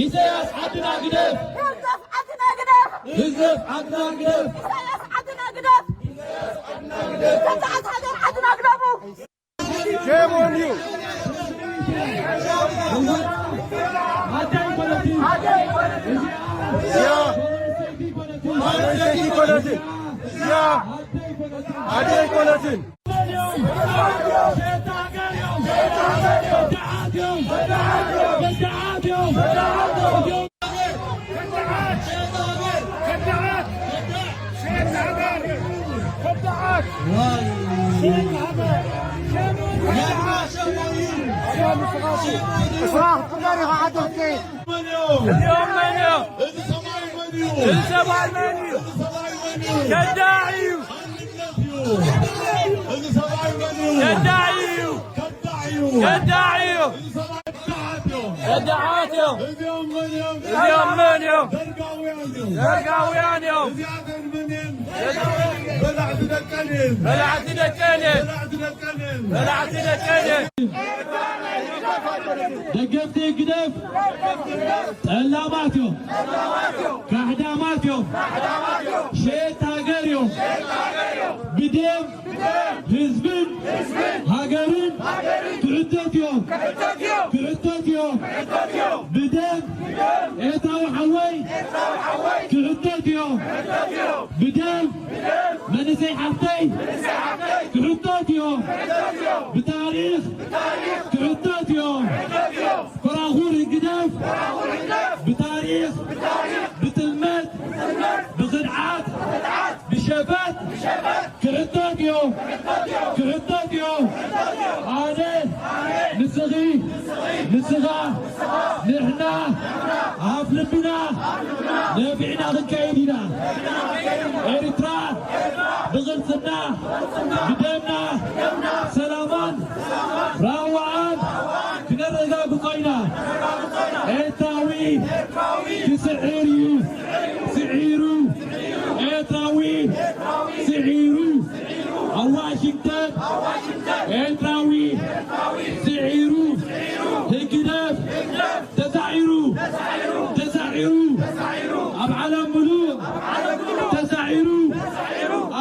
ኢሳያስ ዓድና ግደፍ! ህግደፍ ዓድና ግደፍ! ህግደፍ ዓድና ግደፍ! ኢሳያስ ዓድና ግደፍ! ኢሳያስ ዓድና ግደፍ! ገዛእት ሃገር ዓድና ግደፉ! Shame on you! Yeah! Policy policy! Yeah! Adil policy! እዚኦም መን እዮም? እዚ ሰብኣይ መን እዩ? ከዳዕ እዩ። ከዳዕ እዩ። ከዳዕ እዩ። ከዳዓት እዮም። እዚኦም መን እዮም? ደርጋውያን እዮም። ደርጋውያን እዮም። እዚኣተን መን እየን? በላዕቲ ደቀን እየን። በላዕቲ ደቀን እየን። በላዕቲ ደቀን እየን። በላዕቲ ደቀን እየን። ደገፍቲ ህግደፍ ጠላማት እዮም፣ ካሕዳማት እዮም፣ ሸየጥቲ ሃገር እዮም። ብደም ህዝብን ሃገርን ክሕተት እዮም፣ ክሕተት እዮም። ብደም ኤርትራዊ ሓወይ ክሕተት እዮም፣ ብደም መንእሰይ ሓፍተይ ክሕተት እዮም። ብታሪኽ ክሕተት እዮም። ኮራኹር ህግደፍ ብታሪኽ ብጥልመት ብኽድዓት ብሸፈጥ ክሕተት እዮም። ክሕተት እዮም። ኣነ ንስኺ ንስኻ ንሕና ኣፍ ልብና ነፊዕና ክንከይድ ኢና። ኤርትራ ብቕልጽምና ብደምና ሰላማን ራዋኣን ክነረጋግጾ ኢና። ኤርትራዊ ክስዕር እዩ። ስዒሩ ኤርትራዊ ስዒሩ ኣብ ዋሽንግተን ኤርትራዊ ስዒሩ ህግደፍ ተሳዒሩ ተሳዒሩ ኣብ ዓለም ምሉእ ተሳዒሩ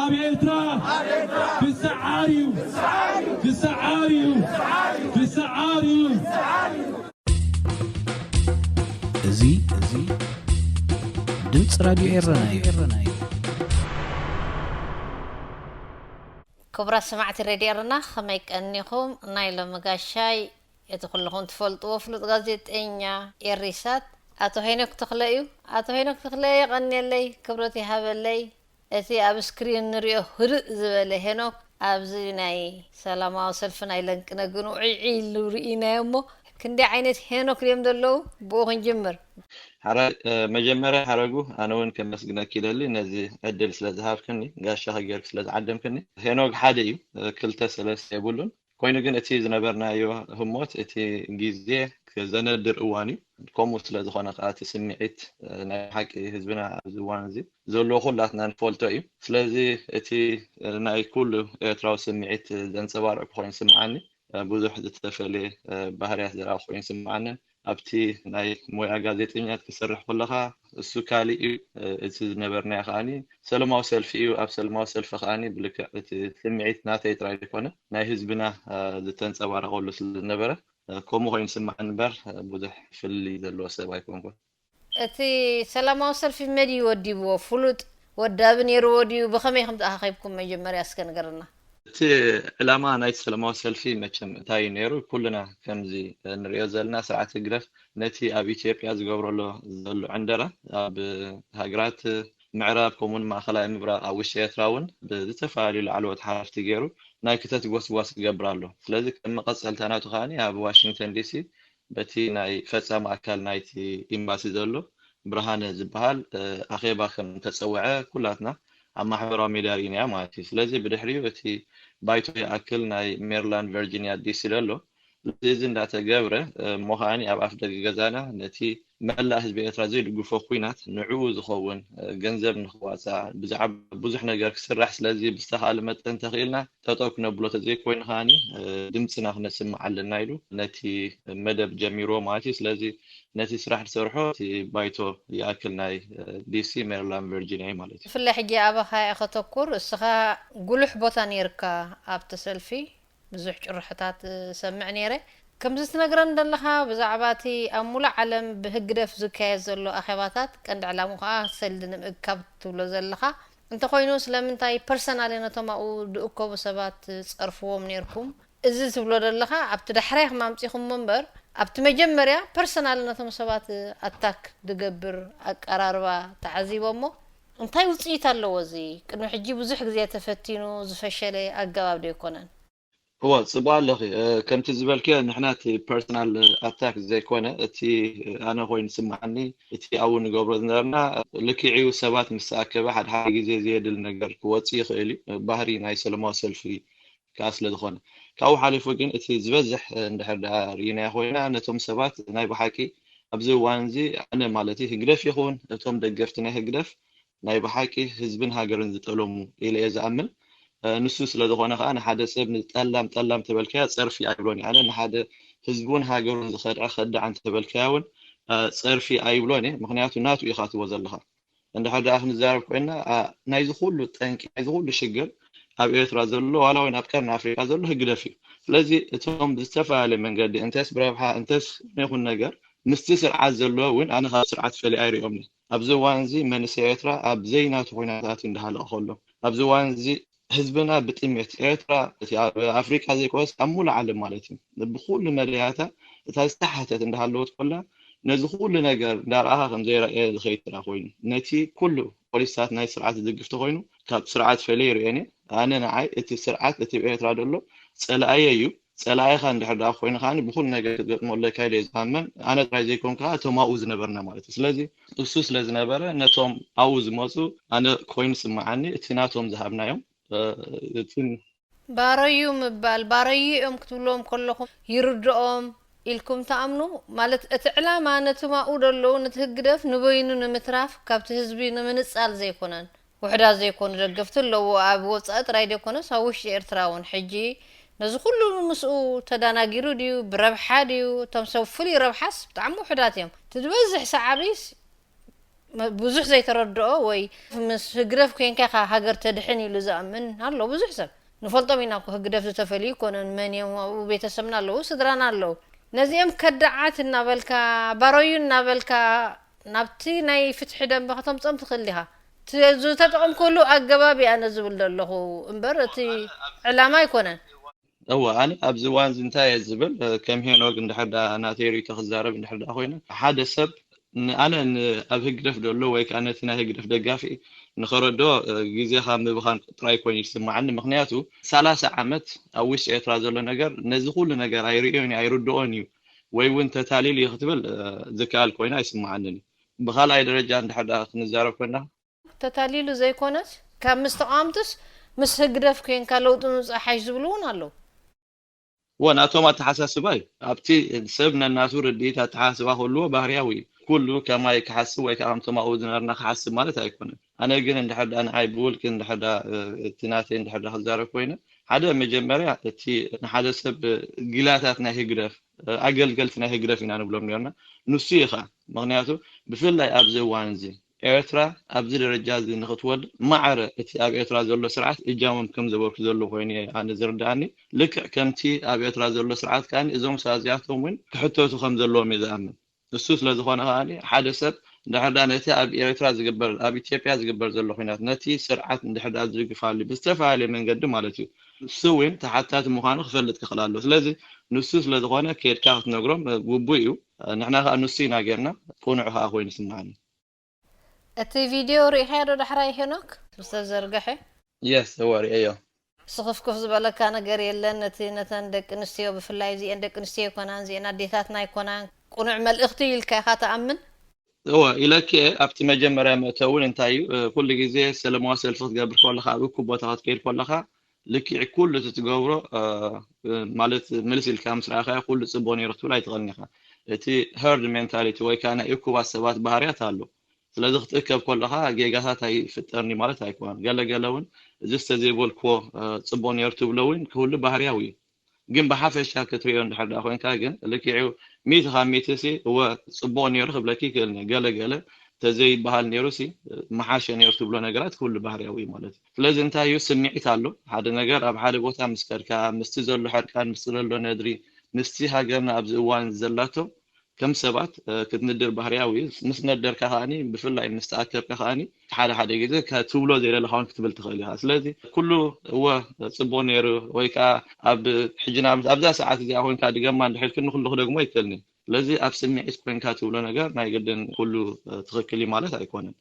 ኣብ ኤርትራ ክሰዓር እዩ ክሰዓር እዩ ክሰዓር እዩ። እዚ እዚ ድምፂ ራድዮ ኤረና እዩ። ክቡራት ሰማዕቲ ሬድዮ ኤረና ከመይ ቀኒኹም? ናይ ሎሚ ጋሻይ እቲ ኩልኹም ትፈልጥዎ ፍሉጥ ጋዜጠኛ ኤሪሳት ኣቶ ሄኖክ ተኽለ እዩ። ኣቶ ሄኖክ ተኽለ የቐንየለይ፣ ክብረት ይሃበለይ። እቲ ኣብ ስክሪን ንሪኦ ህድእ ዝበለ ሄኖክ ኣብዚ ናይ ሰላማዊ ሰልፊ ናይ ለንቅነ ግን ውዕዒ ኢሉ ርኢናዮ እሞ ክንደይ ዓይነት ሄኖክ ድዮም ዘለዉ? ብኡ ክንጅምር። ሓራይ መጀመርያ ሓረጉ ኣነ እውን ከመስግነኪ ይደሊ ነዚ ዕድል ስለ ዝሃብክኒ ጋሻኺ ገይርኪ ስለ ዝዓደምክኒ። ሄኖክ ሓደ እዩ፣ ክልተ ሰለስተ የብሉን። ኮይኑ ግን እቲ ዝነበርናዮ ህሞት እቲ ግዜ ዘነድር እዋን እዩ። ከምኡ ስለ ዝኾነ ከዓ እቲ ስምዒት ናይ ሓቂ ህዝብና ኣብዚ እዋን እዚ ዘለዎ ኩላትና ንፈልጦ እዩ። ስለዚ እቲ ናይ ኩሉ ኤርትራዊ ስምዒት ዘንፀባርቕ ኮይኑ ይስምዓኒ። ብዙሕ ዝተፈለየ ባህርያት ዘርኣኹ ኮይኑ ይስምዓኒ። ኣብቲ ናይ ሞያ ጋዜጠኛ ክትሰርሕ ከለኻ እሱ ካሊእ እዩ። እቲ ዝነበርናዮ ከዓኒ ሰለማዊ ሰልፊ እዩ። ኣብ ሰለማዊ ሰልፊ ከዓኒ ብልክዕ እቲ ስምዒት ናተይ ጥራይ ዘይኮነ ናይ ህዝብና ዝተንጸባረቐሉ ስለ ዝነበረ ከምኡ ኮይኑ ይስምዓኒ እምበር ብዙሕ ፍልልይ ዘለዎ ሰብ ኣይኮንኩን። እቲ ሰላማዊ ሰልፊ መን እዩ ወዲብዎ? ፍሉጥ ወዳቢ ነይርዎ ድዩ? ብኸመይ ከም ተኣኻኺብኩም መጀመርያ እስከ ንገረና። እቲ ዕላማ ናይቲ ሰላማዊ ሰልፊ መቸም እንታይ እዩ ነይሩ? ኩልና ከምዚ ንሪኦ ዘለና ስርዓት ህግደፍ ነቲ ኣብ ኢትዮጵያ ዝገብረሎ ዘሎ ዕንደራ ኣብ ሃገራት ምዕራብ ከምኡውን ማእኸላይ ምብራቕ ኣብ ውሽጢ ኤርትራ እውን ብዝተፈላለዩ ላዕለዎት ሓለፍቲ ገይሩ ናይ ክተት ጎስጓስ ይገብር ኣሎ። ስለዚ ከም መቐፀልታ ናቱ ከዓኒ ኣብ ዋሽንግተን ዲሲ በቲ ናይ ፈፃሚ ኣካል ናይቲ ኤምባሲ ዘሎ ብርሃነ ዝበሃል ኣኼባ ከም ተፀውዐ ኩላትና ኣብ ማሕበራዊ ሚድያ ርኢናዮ ማለት እዩ። ስለዚ ብድሕሪኡ እቲ ባይቶ ይኣክል ናይ ሜሪላንድ ቨርጂኒያ ዲሲ ዘሎ እዚ እንዳተገብረ እሞ ከዓኒ ኣብ ኣፍ ደገ ገዛና ነቲ መላእ ህዝቢ ኤርትራ ዘይድግፎ ኩናት ንዕኡ ዝኸውን ገንዘብ ንክዋፃእ ብዛዕባ ብዙሕ ነገር ክስራሕ፣ ስለዚ ብዝተኻለ መጠን ተኽኢልና ጠጠው ክነብሎ ተዘይኮይኑ ከዓኒ ድምፅና ክነስምዕ ኣለና ኢሉ ነቲ መደብ ጀሚርዎ ማለት እዩ። ስለዚ ነቲ ስራሕ ዝሰርሖ እቲ ባይቶ ይኣክል ናይ ዲሲ፣ ሜሪላንድ፣ ቨርጂኒያ እዩ ማለት እዩ። ብፍላይ ሕጂ ኣባኻ እየ ከተኩር። እስኻ ጉሉሕ ቦታ ነይርካ ኣብቲ ሰልፊ፣ ብዙሕ ጭርሖታት እሰምዕ ነይረ። ከምዚ ትነግረን ዘለኻ ብዛዕባ እቲ ኣብ ሙሉእ ዓለም ብህግደፍ ዝካየድ ዘሎ ኣኼባታት ቀንዲ ዕላሙ ከዓ ሰልዲ ንምእካብ ትብሎ ዘለኻ እንተኾይኑ ስለምንታይ ፐርሰናሊ ነቶም ኣብኡ ዝእከቡ ሰባት ጸርፍዎም ነይርኩም? እዚ ትብሎ ዘለኻ ኣብቲ ዳሕራይ ኢኹም ኣምጺኹሞ እምበር ኣብቲ መጀመርያ ፐርሰናሊ ነቶም ሰባት ኣታክ ዝገብር ኣቀራርባ ተዓዚቦሞ እንታይ ውፅኢት ኣለዎ? እዚ ቅድሚ ሕጂ ብዙሕ ግዜ ተፈቲኑ ዝፈሸለ ኣገባብ ዶ ኣይኮነን? እወ፣ ጽቡቕ ኣለኺ። ከምቲ ዝበልክዮ ንሕና እቲ ፐርሰናል ኣታክ ዘይኮነ እቲ ኣነ ኮይኑ ስምዓኒ እቲ ኣብኡ ንገብሮ ዝነበርና ልክዕዩ። ሰባት ምስ ተኣከበ ሓደ ሓደ ግዜ ዘየድሊ ነገር ክወጽእ ይኽእል እዩ፣ ባህሪ ናይ ሰለማዊ ሰልፊ ከኣ ስለ ዝኾነ። ካብኡ ሓሊፉ ግን እቲ ዝበዝሕ እንድሕር ደኣ ርኢናዮ ኮይና ነቶም ሰባት ናይ ብሓቂ ኣብዚ እዋን እዚ ኣነ ማለት ህግደፍ ይኹን እቶም ደገፍቲ ናይ ህግደፍ ናይ ብሓቂ ህዝብን ሃገርን ዝጠለሙ ኢለ እየ ዝኣምን። ንሱ ስለ ዝኾነ ከኣ ንሓደ ሰብ ንጠላም ጠላም ተበልካዮ ጸርፊ ኣይብሎን። ኣነ ንሓደ ህዝቡን ሃገሩን ዝኸድዐ ከዳዕ እንተበልካዮ እውን ጸርፊ ኣይብሎን እየ። ምኽንያቱ ናቱ ኢኻ ትብሎ ዘለኻ። እንድሕር ደኣ ክንዛረብ ኮይና ናይዚ ኩሉ ጠንቂ ናይዚ ኩሉ ሽግር ኣብ ኤርትራ ዘሎ ዋላ እውን ኣብ ቀርኒ ኣፍሪካ ዘሎ ህግደፍ እዩ። ስለዚ እቶም ብዝተፈላለየ መንገዲ እንተስ ብረብሓ እንተስ ይኹን ነገር ምስቲ ስርዓት ዘለዎ እውን ኣነ ካብ ስርዓት ፈሊ ኣይሪኦም ኣብዚ እዋን እዚ መንእሰይ ኤርትራ ኣብ ዘይናቱ ኩነታት እንዳሃለቀ ከሎ ኣብዚ እዋን እዚ ህዝብና ብጥሜት ኤርትራ እቲ ኣብ ኣፍሪቃ ዘይኮነስ ኣብ ሙሉእ ዓለም ማለት እዩ ብኩሉ መለያታ እታ ዝተሓተት እንዳሃለወት ኮላ ነዚ ኩሉ ነገር እንዳረኣኻ ከም ዘይረኣየ ዝኸይድ ስራ ኮይኑ ነቲ ኩሉ ፖሊስታት ናይ ስርዓት ዝድግፍ ተኮይኑ ካብ ስርዓት ፈለየ ይርእየን እየ። ኣነ ንዓይ እቲ ስርዓት እቲ ኤርትራ ዘሎ ጸላእየ እዩ። ጸላኢኻ እንድሕር ደኣ ኮይኑ ከዓኒ ብኹሉ ነገር ክትገጥሞ ኣለካ ኢለ እየ ዝኣምን። ኣነ ጥራይ ዘይኮን ከዓ እቶም ኣብኡ ዝነበርና ማለት እዩ። ስለዚ እሱ ስለ ዝነበረ ነቶም ኣብኡ ዝመፁ ኣነ ኮይኑ ስምዓኒ እቲ ናቶም ዝሃብናዮም እቲ ባረዩ ምባል ባረዩ እዮም ክትብልዎም ከለኹም ይርድኦም ኢልኩም ትኣምኑ? ማለት እቲ ዕላማ ነቶም ኣብኡ ዘለዉ ነቲ ህግደፍ ንበይኑ ንምትራፍ ካብቲ ህዝቢ ንምንጻል ዘይኮነን። ውሑዳት ዘይኮኑ ደገፍቲ ኣለዎ ኣብ ወጻኢ ጥራይ ደይኮነስ ኣብ ውሽጢ ኤርትራ እውን ሕጂ ነዚ ኩሉ ምስኡ ተዳናጊሩ ድዩ ብረብሓ ድዩ እቶም ሰብ ፍሉይ ረብሓስ ብጣዕሚ ውሑዳት እዮም እቲ ዝበዝሕ ሰዓቢስ ብዙሕ ዘይተረድኦ ወይ ምስ ህግደፍ ኮንካ ኢኻ ሃገር ተድሕን ኢሉ ዝኣምን ኣሎ ብዙሕ ሰብ ንፈልጦም ኢና እኮ ህግደፍ ዝተፈልዩ ይኮነን መን እዮም ኣብኡ ቤተሰብና ኣለዉ ስድራና ኣለዉ ነዚኦም ከዳዓት እናበልካ ባረዩ እናበልካ ናብቲ ናይ ፍትሒ ደንበ ከተምፅኦም ትኽእል ዲኻ? ዝተጠቐምኩሉ ኣገባብ እየ ኣነ ዝብል ዘለኹ እምበር እቲ ዕላማ ኣይኮነን። እወ ኣነ ኣብዚ እዋን እዚ እንታይ እየ ዝብል ከም ሄኖግ እንድሕር ደኣ ናተይ ርእይቶ ክዛረብ እንድሕር ደኣ ኮይነ ሓደ ሰብ ኣነ ኣብ ህግደፍ ደሎ ወይ ከዓ ነቲ ናይ ህግደፍ ደጋፊ ንኸረድኦ ግዜኻ ምብኻን ጥራይ ኮይኑ ይስምዓኒ ምክንያቱ ሰላሳ ዓመት ኣብ ውሽጢ ኤርትራ ዘሎ ነገር ነዚ ኩሉ ነገር ኣይርእዮን እዩ ኣይርድኦን እዩ ወይ እውን ተታሊሉ እዩ ክትብል ዝከኣል ኮይኑ ኣይስምዓንን እዩ። ብኻልኣይ ደረጃ እንድሕር ደኣ ክንዛረብ ኮይና። ተታሊሉ ዘይኮነስ ካብ ምስ ተቃወምትስ ምስ ህግደፍ ኮንካ ለውጢ ምምፃእ ሓይሽ ዝብሉ እውን ኣለዉ። እወ ናቶም ኣተሓሳስባ እዩ። ኣብቲ ሰብ ነናቱ ርድኢት ኣተሓሳስባ ክህልዎ ባህርያዊ እዩ። ኩሉ ከማይ ክሓስብ ወይ ከዓ ከምቶም ኣብኡ ዝነበርና ክሓስብ ማለት ኣይኮነን። ኣነ ግን እንድሕር ደኣ ንዓይ ብውልቂ እንድሕር ደኣ እቲ ናተይ እንድሕር ደኣ ክዛረብ ኮይነ ሓደ መጀመርያ እቲ ንሓደ ሰብ ጊላታት ናይ ህግደፍ ኣገልገልቲ ናይ ህግደፍ ኢና ንብሎም ነርና። ንሱ እዩ ከዓ ምክንያቱ ብፍላይ ኣብዚ እዋን እዚ ኤርትራ ኣብዚ ደረጃ እዚ ንክትወድቅ ማዕረ እቲ ኣብ ኤርትራ ዘሎ ስርዓት እጃሞም ከም ዘበርኩ ዘለዉ ኮይኑ እየ ኣነ ዝርድኣኒ። ልክዕ ከምቲ ኣብ ኤርትራ ዘሎ ስርዓት ከኣ እዞም ሰባት እዚኣቶም እውን ክሕተቱ ከም ዘለዎም እየ ዝኣምን። ንሱ ስለ ዝኾነ ከኣ ሓደ ሰብ እንድሕር ደኣ ነቲ ኣብ ኤርትራ ዝግበር ኣብ ኢትዮጵያ ዝግበር ዘሎ ኲናት ነቲ ስርዓት እንድሕር ደኣ ዝድግፍ ኣልዩ ብዝተፈላለየ መንገዲ ማለት እዩ ንሱ እውን ተሓታቲ ምዃኑ ክፈልጥ ክኽእል ኣለዎ። ስለዚ ንሱ ስለ ዝኾነ ኬድካ ክትነግሮም ግቡእ እዩ። ንሕና ከኣ ንሱ ኢና ጌርና ቅኑዕ ከኣ ኮይኑ ይስምዓኒ። እቲ ቪድዮ ርኢኻዮ ዶ ዳሕራይ ሄኖክ ዝተዘርገሐ? የስ እወ ርእየዮ። ስኽፍክፍ ዝበለካ ነገር የለን ነቲ ነተን ደቂ ኣንስትዮ ብፍላይ እዚኤን ደቂ ኣንስትዮ ኣይኮናን እዚኤን ኣዴታትና ኣይኮናን ቅኑዕ መልእኽቲ እዩ ኢልካ ኢኻ ትኣምን? እወ ኢለኪ እየ ኣብቲ መጀመርያ መእተዊ እውን እንታይ እዩ ኩሉ ግዜ ሰለማዊ ሰልፊ ክትገብር ከለኻ ኣብ እኩብ ቦታ ክትከይድ ከለኻ ልክዕ ኩሉ እቲ ትገብሮ ማለት ምልስ ኢልካ ምስ ረኣኻዮ ኩሉ ፅቡቅ ነይሩ ክትብል ኣይትኽእልን ኢኻ። እቲ herd mentality ወይ ከዓ ናይ እኩባት ሰባት ባህርያት ኣሎ። ስለዚ ክትእከብ ከለኻ ጌጋታት ኣይፍጠርኒ ማለት ኣይኮነን። ገለ ገለ እውን እዚ ዝተዘይበልክዎ ፅቡቅ ነይሩ ትብሎ እውን ክህሉ ባህርያዊ እዩ። ግን ብሓፈሻ ክትሪኦ እንድሕር ደኣ ኮይንካ ግን ልክዕ እዩ። ሚእቲ ካብ ሚእቲ ሲ እወ ፅቡቅ ነይሩ ክብለኪ ይክእል እየ። ገለ ገለ ተዘይበሃል ነይሩ ሲ መሓሸ ነይሩ ትብሎ ነገራት ክህሉ ባህርያዊ እዩ ማለት እዩ። ስለዚ እንታይ እዩ ስምዒት ኣሎ። ሓደ ነገር ኣብ ሓደ ቦታ ምስ ከድካ ምስቲ ዘሎ ሕርቃን ምስቲ ዘሎ ነድሪ ምስቲ ሃገርና ኣብዚ እዋን ዘላቶ ከም ሰባት ክትንድር ባህርያዊ እዩ። ምስ ነደርካ ከዓኒ ብፍላይ ምስ ተኣከብካ ከዓኒ ሓደ ሓደ ግዜ ትብሎ ዘይደለካ እውን ክትብል ትኽእል ኢኻ። ስለዚ ኩሉ እወ ፅቡቅ ነይሩ ወይ ከዓ ኣብ ሕጂ ኣብዛ ሰዓት እዚኣ ኮይንካ ድገማ እንድሕር ኢልክኒ ኩሉ ክደግሞ ኣይክእልን እየ። ስለዚ ኣብ ስምዒት ኮይንካ ትብሎ ነገር ናይ ግድን ኩሉ ትኽክል እዩ ማለት ኣይኮነን።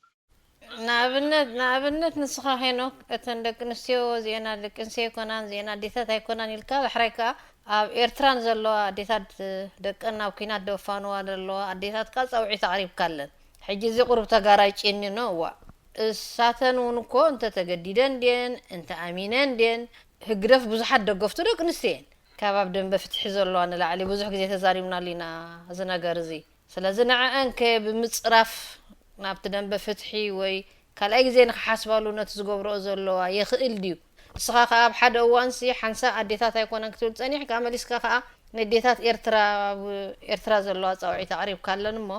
ንኣብነት ንኣብነት ንስኻ ሄኖክ እተን ደቂ ኣንስትዮ እዚኤን ደቂ ኣንስትዮ ኣይኮናን እዚኤን ኣዴታት ኣይኮናን ኢልካ ዳሕራይ ከዓ ኣብ ኤርትራን ዘለዋ ኣዴታት ደቀን ናብ ኲናት ደፋንዋ ዘለዋ ኣዴታት ከዓ ፃውዒት ኣቕሪብካለን። ሕጂ እዚ ቁሩብ ተጋራይ ጭኒ ነው እዋ እሳተን እውን እኮ እንተተገዲደን ድየን እንተኣሚነን ድየን ህግደፍ ብዙሓት ደገፍቱ ደቂ ኣንስትዮ እየን። ካብ ኣብ ደንበ ፍትሒ ዘለዋ ንላዕሊ ብዙሕ ግዜ ተዛሪብናሉ ኢና እዚ ነገር እዚ። ስለዚ ንዐአን ከ ብምፅራፍ ናብቲ ደንበ ፍትሒ ወይ ካልኣይ ግዜ ንክሓስባሉ ነቲ ዝገብረኦ ዘለዋ የኽእል ድዩ? ንስኻ ከኣ ኣብ ሓደ እዋን ሲ ሓንሳእ ኣዴታት ኣይኮነን ክትብል ጸኒሕካ መሊስካ ከኣ ነዴታት ኤርትራ ኣብ ኤርትራ ዘለዋ ጻውዒት ኣቕሪብካለን እሞ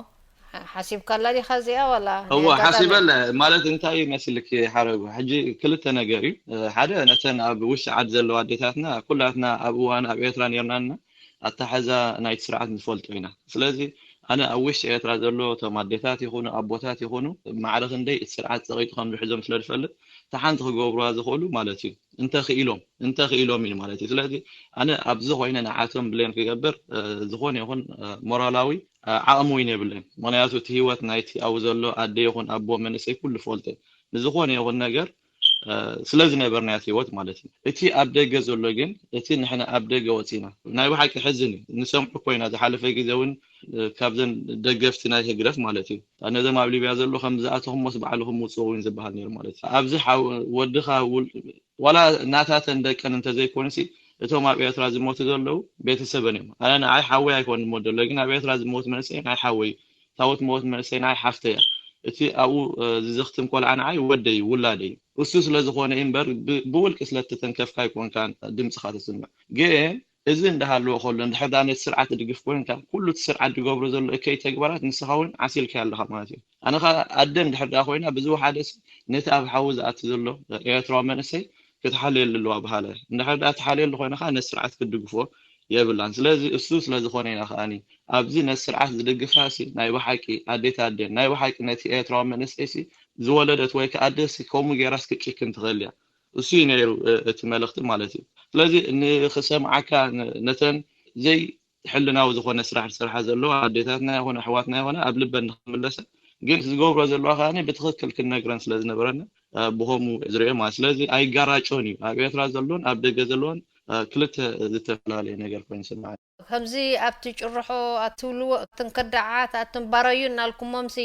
ሓሲብካላ ዲኻ እዚኣ ዋላ እወ ሓሲበለ ማለት እንታይ መስልክ ሓረጉ ሕጂ ክልተ ነገር እዩ ሓደ ነተን ኣብ ውሽጢ ዓድ ዘለዋ ኣዴታትና ኩላትና ኣብ እዋን ኣብ ኤርትራ ነርናና ኣታሓዛ ናይቲ ስርዓት ንፈልጦ ኢና ስለዚ ኣነ ኣብ ውሽጢ ኤርትራ ዘሎ እቶም ኣዴታት ይኹኑ ኣቦታት ይኹኑ ማዕረ ክንደይ እቲ ስርዓት ጸቒጡ ከም ዝሕዞም ስለ ዝፈልጥ እታ ሓንቲ ክገብሩዋ ዝኽእሉ ማለት እዩ እንተኽኢሎም እንተኽኢሎም እዩ ማለት እዩ ስለዚ ኣነ ኣብዚ ኮይነ ንዓቶም ብሌን ክገብር ዝኾነ ይኹን ሞራላዊ ዓቕሚ እውን የብለይን ምክንያቱ እቲ ህይወት ናይቲ ኣብኡ ዘሎ ኣደ ይኹን ኣቦ መንእሰይ ኩሉ ፈልጦ ንዝኾነ ይኹን ነገር ስለ ዝነበርናዮ ህይወት ማለት እዩ እቲ ኣብ ደገ ዘሎ ግን እቲ ንሕና ኣብ ደገ ወፂና ናይ ብሓቂ ሕዝን እዩ ንሰምዑ ኮይና ዝሓለፈ ግዜ እውን ካብዘን ደገፍቲ ናይ ህግደፍ ማለት እዩ ነዞም ኣብ ሊብያ ዘሎ ከም ዝኣተኹሞስ ባዕልኹም ውፅኡ እውን ዝበሃል ነይሩ ማለት እዩ ኣብዚ ወድኻ ዋላ ናታተን ደቀን እንተዘይኮንሲ እቶም ኣብ ኤርትራ ዝሞቱ ዘለዉ ቤተሰበን እዮም ኣነ ንዓይ ሓወይ ኣይኮን ዝሞት ዘሎ ግን ኣብ ኤርትራ ዝሞት መንእሰይ ናይ ሓወይ ታወት ሞት መንእሰይ ናይ ሓፍተያ እቲ ኣብኡ ዝዘኽትም ቆልዓ ንዓይ ወደይ ውላደይ እሱ ስለ ዝኾነ እምበር ብውልቂ ስለ ተተንከፍካ ኣይኮንካን ድምፅኻ ተስምዕ ግን እዚ እንዳሃለወ ከሎ እንድሕር ዳ ነቲ ስርዓት ትድግፍ ኮይንካ ኩሉ እቲ ስርዓት ዝገብሮ ዘሎ እከይ ተግባራት ንስኻ እውን ዓሲልካዮ ኣለኻ ማለት እዩ ኣነ ኸ ኣደ እንድሕር ዳ ኮይና ብዝወሓደ ነቲ ኣብ ሓዊ ዝኣቲ ዘሎ ኤርትራዊ መንእሰይ ክትሓልየሉ ኣለዋ በሃለ እንድሕር ዳ ትሓልየሉ ኮይንኻ ነቲ ስርዓት ክትድግፎ የብላን ስለዚ እሱ ስለ ዝኾነ ኢና ከኣኒ ኣብዚ ነቲ ስርዓት ዝድግፋ ሲ ናይ ብሓቂ ኣዴት ኣዴን ናይ ብሓቂ ነቲ ኤርትራዊ መንእሰይ ሲ ዝወለደት ወይ ከዓ ኣደ ሲ ከምኡ ገይራ ሲ ክትጭክን ትኽእል እያ እሱ እዩ ነይሩ እቲ መልእኽቲ ማለት እዩ ስለዚ ንክሰምዓካ ነተን ዘይ ሕልናዊ ዝኾነ ስራሕ ዝሰርሓ ዘለዋ ኣዴታትና ይኹን ኣሕዋትና ይኹን ኣብ ልበን ንክምለሰ ግን ዝገብሮ ዘለዋ ከዓ ብትክክል ክንነግረን ስለ ዝነበረና ብከምኡ ዝሪኦ ማለት ስለዚ ኣይጋራጮን እዩ ኣብ ኤርትራ ዘለዎን ኣብ ደገ ዘለዎን ክልተ ዝተፈላለየ ነገር ኮይኑ ስምዓ ከምዚ ኣብቲ ጭርሖ ኣትብልዎ እትን ከዳዓት ኣትን ባረዩ እናልኩሞምሲ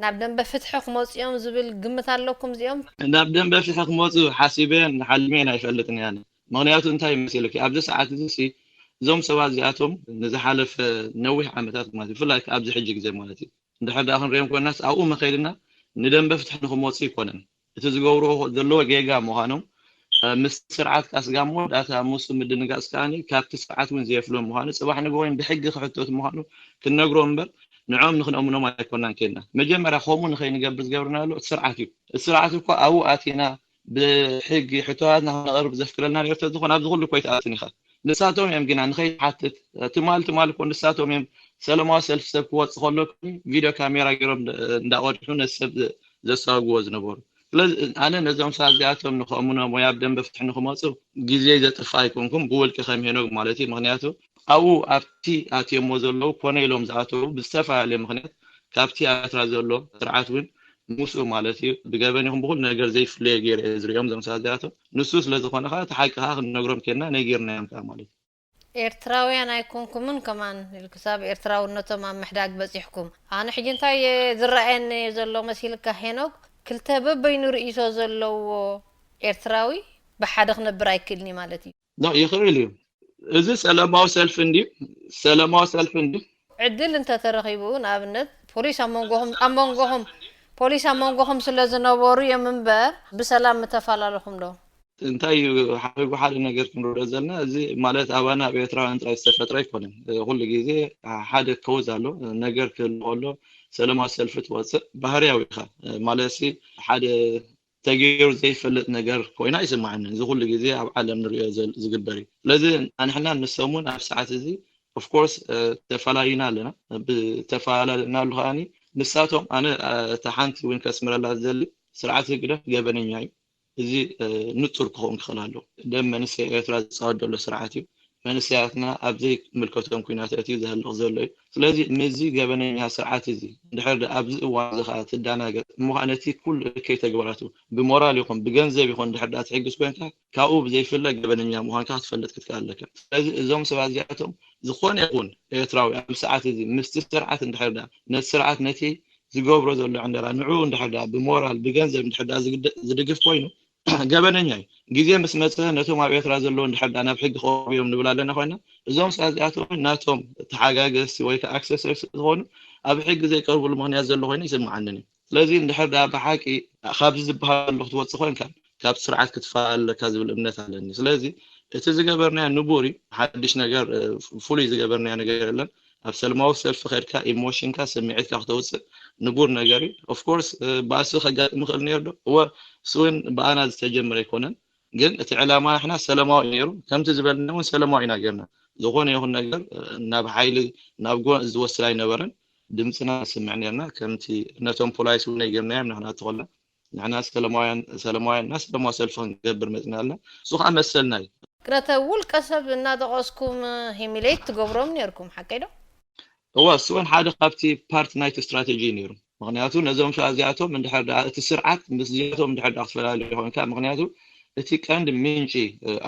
ናብ ደንበ ፍትሒ ክመፅኦም ዝብል ግምት ኣለኩም እዚኦም ናብ ደንበ ፍትሒ ክመፁ ሓሲበን ሓልሜን ኣይፈልጥን ያነ ምክንያቱ እንታይ መሲልኪ ኣብዚ ሰዓት እዚ እዞም ሰባት እዚኣቶም ንዝሓለፈ ነዊሕ ዓመታት ማለት ብፍላይ ኣብዚ ሕጂ ግዜ ማለት እዩ እንድሕር ደኣ ክንሪኦም ኮይናስ ኣብኡ መኸይድና ንደንበ ፍትሒ ንክመፁ ይኮነን እቲ ዝገብርዎ ዘለዎ ጌጋ ምዃኖም ምስ ስርዓት ካስጋሞ ዳታ ምስ ምድንጋፅ ከኣ ካብቲ ስርዓት እውን ዘየፍሎም ምዃኑ ፅባሕ ንግሆ ብሕጊ ክሕተቱ ምዃኑ ክንነግሮም እምበር ንዕኦም ንክነእምኖም ኣይኮናን ከይድና መጀመርያ ከምኡ ንከይንገብር ዝገብርና ዘሎ እቲ ስርዓት እዩ እቲ ስርዓት እኮ ኣብኡ ኣቲና ብሕጊ ሕቶታትና ክነቕርብ ዘፍቅደልና ነርተ ዝኾን ኣብዚ ኩሉ ኮይትኣትን ኢኻ ንሳቶም እዮም ግና ንኸይትሓትት ትማል ትማል እኮ ንሳቶም እዮም ሰለማዊ ሰልፊ ሰብ ክወፅ ከሎ ቪድዮ ካሜራ ገይሮም እንዳቐድሑ ነቲ ሰብ ዘሳግዎ ዝነበሩ ስለዚ ኣነ ነዞም ሰባት እዚኣቶም ንኸእምኖም ወይ ኣብ ደንበ ፍትሒ ንክመፁ ግዜ ዘጥፋ ኣይኮንኩም ብውልቂ ከም ሄኖግ ማለት እዩ ምክንያቱ ኣብኡ ኣብቲ ኣትዮሞ ዘለዉ ኮነ ኢሎም ዝኣተዉ ብዝተፈላለየ ምክንያት ካብቲ ኣብ ኤርትራ ዘሎ ስርዓት እውን ምስኡ ማለት እዩ ብገበን ይኹን ብኩሉ ነገር ዘይፍለየ ገይረ እየ ዝሪኦም ዞም ሰባት እዚኣቶም ንሱ ስለ ዝኾነ ከዓ እቲ ሓቂ ከዓ ክንነግሮም ከና ነጊርናዮም ከዓ ማለት እዩ ኤርትራውያን ኣይኮንኩምን ከማን ኢልክሳብ ኤርትራውነቶም ኣብ ምሕዳግ በፂሕኩም ኣነ ሕጂ እንታይ ዝረኣየኒ ዘሎ መሲልካ ሄኖክ ክልተ በበይኑ ርእይቶ ዘለዎ ኤርትራዊ ብሓደ ክነብር ኣይክእልን እዩ ማለት እዩ። ይኽእል እዩ። እዚ ሰላማዊ ሰልፊ እንዲ ሰላማዊ ሰልፊ እንዲ ዕድል እንተተረኺቡ፣ ንኣብነት ፖሊስ ኣብ መንጎኹም ኣብ መንጎኹም ፖሊስ ኣብ መንጎኹም ስለ ዝነበሩ እዮም እምበር ብሰላም ምተፈላለኹም ዶ? እንታይ እዩ ሓሪጉ? ሓደ ነገር ክንረዶ ዘለና፣ እዚ ማለት ኣባና ኣብ ኤርትራውያን ጥራይ ዝተፈጥረ ኣይኮነን። ኩሉ ግዜ ሓደ ከውዝ ኣሎ። ነገር ክህሉ ከሎ ሰላማዊ ሰልፊ ትወፅእ ባህርያዊ ኢኻ። ማለት ሓደ ተገይሩ ዘይፈልጥ ነገር ኮይና ይስማዓኒ። እዚ ኩሉ ግዜ ኣብ ዓለም ንሪኦ ዝግበር እዩ። ስለዚ ኣንሕና ንሶም እውን ኣብ ሰዓት እዚ ኦፍኮርስ ተፈላለና ኣለና። ብተፈላለናሉ ከዓኒ ንሳቶም ኣነ እታ ሓንቲ እውን ከስምረላ ዝደሊ ስርዓት ህግደፍ ገበነኛ እዩ። እዚ ንጹር ክኸውን ክኽእል ኣለዎ። ደም መንእሰይ ኤርትራ ዝጻወት ዘሎ ስርዓት እዩ። መንእሰያትና ኣብ ዘይምልከቶም ኲናት ኣእትዩ ዘህልቕ ዘሎ እዩ። ስለዚ ምስዚ ገበነኛ ስርዓት እዚ እንድሕር ደኣ ኣብዚ እዋን እዚ ኸኣ ትደናገጽ እሞ ኸኣ ነቲ ኩሉ እከይ ተግባራቱ ብሞራል ይኹን ብገንዘብ ይኹን እንድሕር ደኣ ትሕግዝ ኮይንካ ካብኡ ብዘይፍለ ገበነኛ ምዃንካ ክትፈልጥ ክትክእል ኣለካ። ስለዚ እዞም ሰባት እዚኣቶም ዝኾነ ይኹን ኤርትራዊ ኣብዚ ሰዓት እዚ ምስቲ ስርዓት እንድሕር ደኣ ነቲ ስርዓት ነቲ ዝገብሮ ዘሎ ዕንደራ ንዕኡ እንድሕር ደኣ ብሞራል ብገንዘብ እንድሕር ደኣ ዝድግፍ ኮይኑ ገበነኛ እዩ። ግዜ ምስ መፀ ነቶም ኣብ ኤርትራ ዘለዉ እንድሕር ደኣ ናብ ሕጊ ክቐርቡ እዮም ንብል ኣለና ኮይና እዞም ሰባት እዚኣቶም እውን ናቶም ተሓጋገዝቲ ወይ ከዓ ኣክሰሰርስ ዝኾኑ ኣብ ሕጊ ዘይቀርብሉ ምኽንያት ዘሎ ኮይኑ ይስምዓንን እዩ። ስለዚ እንድሕር ደኣ ብሓቂ ካብዚ ዝበሃል ዘሎ ክትወፅእ ኮይንካ ካብ ስርዓት ክትፋእ ኣለካ ዝብል እምነት ኣለኒ። ስለዚ እቲ ዝገበርናዮ ንቡር እዩ። ሓድሽ ነገር ፍሉይ ዝገበርናዮ ነገር የለን። ኣብ ሰላማዊ ሰልፊ ከድካ ኢሞሽንካ ስምዒትካ ክተውፅእ ንቡር ነገር እዩ። ኦፍኮርስ ባእሲ ከጋጥም ይኽእል ነይሩ ዶ? እወ እሱ እውን ብኣና ዝተጀመረ ኣይኮነን። ግን እቲ ዕላማ ንሕና ሰላማዊ እዩ ነይሩ። ከምቲ ዝበልና እውን ሰላማዊ ኢና ጌርና። ዝኾነ ይኹን ነገር ናብ ሓይሊ ናብ ጎን ዝወስድ ኣይነበረን። ድምፅና ንስምዕ ነርና ከምቲ ነቶም ፖላይስ እውን ኣይገርናዮም ንሕና ተኾላ ንሕና ሰለማውያን ሰለማውያን እና ሰለማዊ ሰልፊ ክንገብር መፅና ኣለና። እሱ ከዓ መሰልና እዩ። ክነተ ውልቀ ሰብ እናጠቐስኩም ሂሚሌት ትገብሮም ነርኩም ሓቀይ ዶ? እዋ እሱ እውን ሓደ ካብቲ ፓርት ናይቲ ስትራቴጂ እዩ ነይሩ። ምክንያቱ ነዞም ሰ እዚኣቶም እንድሕር ደኣ እቲ ስርዓት ምስዚኣቶም እንድሕር ደኣ ክትፈላለዩ ይኾንካ። ምክንያቱ እቲ ቀንዲ ምንጪ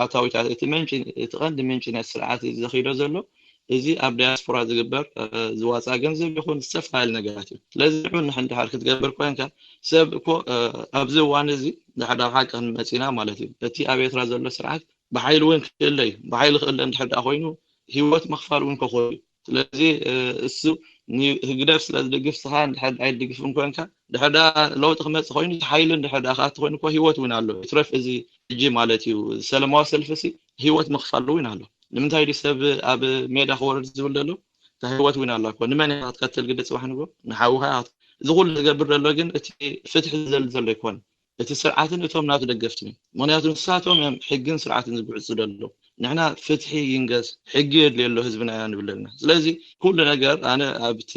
ኣታዊታት እቲ መንጪ እቲ ቀንዲ ምንጪ ናይ ስርዓት ዘኺዶ ዘሎ እዚ ኣብ ዳያስፖራ ዝግበር ዝዋፃ ገንዘብ ይኹን ዝተፈላለዩ ነገራት እዩ። ስለዚ ንዑ ንሕንድሓር ክትገብር ኮንካ ሰብ እኮ ኣብዚ እዋን እዚ ድሕር ኣብ ሓቂ ክንመፂና ማለት እዩ። እቲ ኣብ ኤርትራ ዘሎ ስርዓት ብሓይሊ እውን ክእለ እዩ። ብሓይሊ ክእለ እንድሕር ደኣ ኮይኑ ህይወት ምኽፋል እውን ከኾኑ እዩ። ስለዚ እሱ ህግደፍ ስለ ዝድግፍ ስኻ እንድሕር ኣይድግፍን ኮንካ ድሕር ደኣ ለውጢ ክመፅእ ኮይኑ ሓይሊ እንድሕር ደኣ ክኣቲ ኮይኑ እኮ ህይወት እውን ኣሎ። ይትረፍ እዚ ሕጂ ማለት እዩ ሰለማዊ ሰልፊ ሲ ህይወት ምኽፋል እውን ኣሎ። ንምንታይ ድዩ ሰብ ኣብ ሜዳ ክወርድ ዝብል ዘሎ? እታ ህይወት እውን ኣላ እኮ። ንመን ኢኻ ክትቀትል ግዲ ጽባሕ ንግሆ? ንሓውኻ ኢኻ። እዚ ኩሉ ዝገብር ዘሎ ግን እቲ ፍትሒ ዝደሊ ዘሎ ኣይኮነን። እቲ ስርዓትን እቶም ናቱ ደገፍትን እዮም። ምክንያቱ ንሳቶም እዮም ሕግን ስርዓትን ዝጉዕጹ ዘለዉ። ንሕና ፍትሒ ይንገስ፣ ሕጊ የድልዮ ኣሎ ህዝብና ኢና ንብል ዘለና። ስለዚ ኩሉ ነገር ኣነ ኣብቲ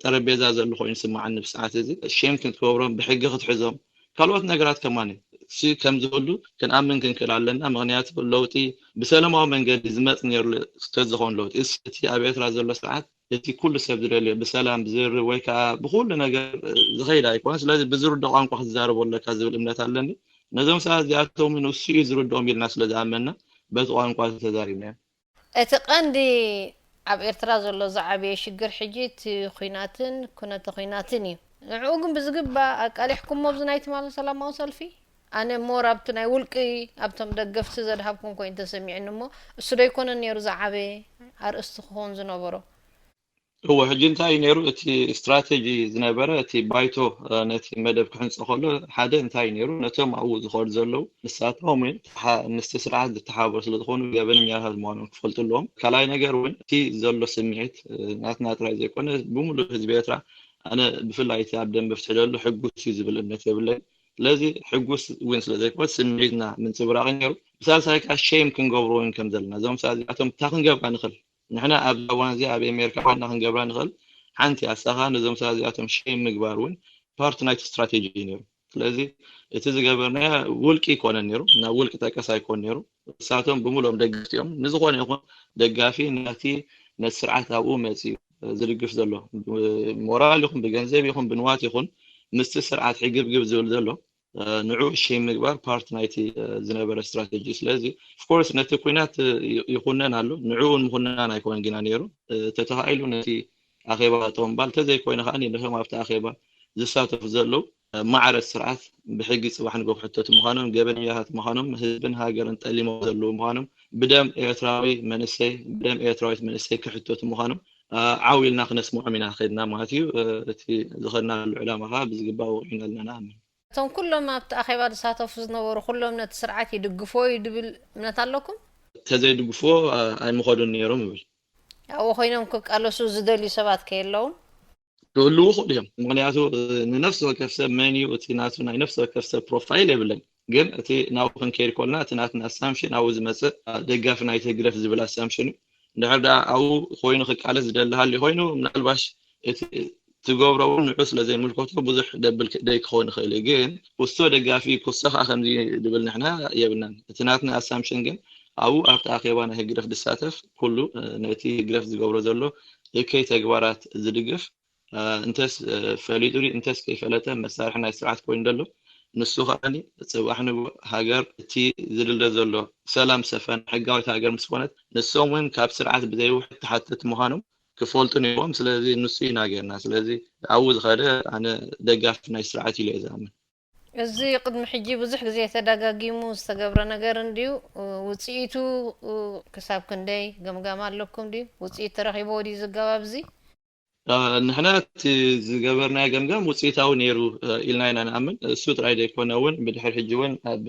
ጠረጴዛ ዘሎ ኮይኑ ይስምዓኒ ብሰዓት እዚ። ሼም ክትገብሮም፣ ብሕጊ ክትሕዞም፣ ካልኦት ነገራት ከማን ሲ ከም ዝህሉ ክንኣምን ክንክእል ኣለና። ምክንያቱ ለውጢ ብሰላማዊ መንገዲ ዝመፅ ነይሩ ተዝኸውን ለውጢ እቲ ኣብ ኤርትራ ዘሎ ስርዓት እቲ ኩሉ ሰብ ዝደልዮ ብሰላም ብዝርብ ወይ ከዓ ብኩሉ ነገር ዝኸይድ ኣይኮነ። ስለዚ ብዝርዶ ቋንቋ ክትዛረቦ ኣለካ ዝብል እምነት ኣለኒ። ነዞም ሰባት እዚኣቶም ንሱ እዩ ዝርድኦም ኢልና ስለ ዝኣመንና በቲ ቋንቋ ተዛሪብና። እቲ ቀንዲ ኣብ ኤርትራ ዘሎ ዝዓበየ ሽግር ሕጂ እቲ ኹናትን ኩነተ ኹናትን እዩ። ንዕኡ ግን ብዝግባእ ኣቃሊሕኩሞ ኣብዚ ናይ ትማሊ ሰላማዊ ሰልፊ? ኣነ ሞር ኣብቲ ናይ ውልቂ ኣብቶም ደገፍቲ ዘድሃብኩም ኮይኑ ተሰሚዕኒ እሞ እሱ ዶ ኣይኮነን ነይሩ ዝዓበየ ኣርእስቲ ክኸውን ዝነበሮ? እወ ሕጂ እንታይ እዩ ነይሩ እቲ ስትራተጂ ዝነበረ እቲ ባይቶ ነቲ መደብ ክሕንፀ ከሎ ሓደ እንታይ እዩ ነይሩ ነቶም ኣብኡ ዝኸዱ ዘለዉ ንሳቶም ምስቲ ስርዓት ዝተሓባበሩ ስለዝኾኑ ገበነኛታት ምዃኖም ክፈልጡ ኣለዎም። ካልኣይ ነገር እውን እቲ ዘሎ ስምዒት ናትና ጥራይ ዘይኮነ ብምሉእ ህዝቢ ኤርትራ ኣነ ብፍላይ እቲ ኣብ ደንበ ፍትሒ ዘሎ ሕጉስ እዩ ዝብል እምነት የብለይ። ስለዚ ሕጉስ እውን ስለዘይኮነ ስምዒትና ምንፅብራቕ ነይሩ። ብሳልሳይ ከዓ ሼም ክንገብሮ እውን ከም ዘለና እዞም ሰ እዚኣቶም እታ ክንገብራ ንኽእል ንሕና ኣብዚ እዋን እዚ ኣብ ኣሜሪካ ዋና ክንገብራ ንኽእል ሓንቲ ኣሳኻ ነዞም ሰባት እዚኣቶም ሼም ምግባር እውን ፓርቲ ናይቲ ስትራቴጂ እዩ ነይሩ። ስለዚ እቲ ዝገበርናዮ ውልቂ ይኮነን ነይሩ፣ ናብ ውልቂ ጠቀስ ኣይኮን ነይሩ። እሳቶም ብምሎም ደገፍቲ እዮም። ንዝኾነ ይኹን ደጋፊ ነቲ ነቲ ስርዓት ኣብኡ መፂኡ ዝድግፍ ዘሎ ሞራል ይኹን ብገንዘብ ይኹን ብንዋት ይኹን ምስቲ ስርዓት ሕግብግብ ዝብል ዘሎ ንዑ ሼም ምግባር ፓርት ናይቲ ዝነበረ ስትራቴጂ። ስለዚ ኦፍኮርስ ነቲ ኩናት ይኹነን ኣሎ፣ ንዑ እውን ምኹናን ኣይኮነን ግና ነይሩ። ተተኻኢሉ ነቲ ኣኼባ ጠምባል ተዘይኮይነ ከዓ ነቶም ኣብቲ ኣኼባ ዝሳተፉ ዘለዉ ማዕረ ስርዓት ብሕጊ ጽባሕ ንጎ ክሕተቱ ምዃኖም፣ ገበነኛታት ምዃኖም፣ ህዝብን ሃገርን ጠሊሞ ዘለዉ ምዃኖም፣ ብደም ኤርትራዊ መንእሰይ፣ ብደም ኤርትራዊት መንእሰይ ክሕተቱ ምዃኖም ዓው ኢልና ክነስምዖም ኢና ከድና ማለት እዩ። እቲ ዝኸድናሉ ዕላማ ከዓ ብዝግባእ ወቂዕና ኣለና ኣምን። እቶም ኩሎም ኣብቲ ኣኼባ ዝሳተፉ ዝነበሩ ኩሎም ነቲ ስርዓት ይድግፎ እዩ ድብል እምነት ኣለኩም? ተዘይድግፍዎ ኣይምኸዱን ነይሮም ይብል። ኣብኡ ኮይኖም ክቃለሱ ዝደልዩ ሰባት ከየለውን? ክህልዉ ይኽእሉ እዮም። ምክንያቱ ንነፍሲ ወከፍ ሰብ መን እዩ፣ እቲ ናቱ ናይ ነፍሲ ወከፍ ሰብ ፕሮፋይል የብለኝ። ግን እቲ ናብኡ ክንከይድ ከልና እቲ ናትና ኣሳምሽን ኣብኡ ዝመፅእ ደጋፊ ናይቲ ህግደፍ ዝብል ኣሳምሽን እዩ። እንድሕር ደኣ ኣብኡ ኮይኑ ክቃለስ ዝደሊ ሃልዩ ኮይኑ ምናልባሽ እቲ ትገብሮ እውን ንዑ ስለ ዘይምልከቶ ብዙሕ ደብል ደይ ክኸውን ይኽእል እዩ። ግን ውስቶ ደጋፊ ኩሶ ከዓ ከምዚ ድብል ንሕና የብልናን። እቲ ናትና ኣሳምሽን ግን ኣብኡ ኣብቲ ኣኼባ ናይ ህግደፍ ዝሳተፍ ኩሉ ነቲ ህግደፍ ዝገብሮ ዘሎ እከይ ተግባራት ዝድግፍ እንተስ ፈሊጡ ድዩ እንተስ ከይፈለጠ መሳርሒ ናይ ስርዓት ኮይኑ ዘሎ ንሱ ከዓኒ ጽባሕ ንግሆ ሃገር እቲ ዝድለ ዘሎ ሰላም ሰፈን ሕጋዊት ሃገር ምስ ኮነት ንሶም እውን ካብ ስርዓት ብዘይውሕድ ተሓተቲ ምዃኖም ክፈልጡ ነይሮም። ስለዚ ንሱ ኢና ጌርና። ስለዚ ኣብኡ ዝኸደ ኣነ ደጋፊ ናይ ስርዓት ኢለ እየ ዝኣምን። እዚ ቅድሚ ሕጂ ብዙሕ ግዜ ተደጋጊሙ ዝተገብረ ነገር እንድዩ። ውፅኢቱ ክሳብ ክንደይ ገምጋም ኣለኩም ድዩ? ውፅኢት ተረኺቦ ድዩ ዝገባብ እዚ? ንሕና እቲ ዝገበርናዮ ገምጋም ውፅኢታዊ ነይሩ ኢልና ኢና ንኣምን። እሱ ጥራይ ዘይኮነ እውን ብድሕር ሕጂ እውን ኣብ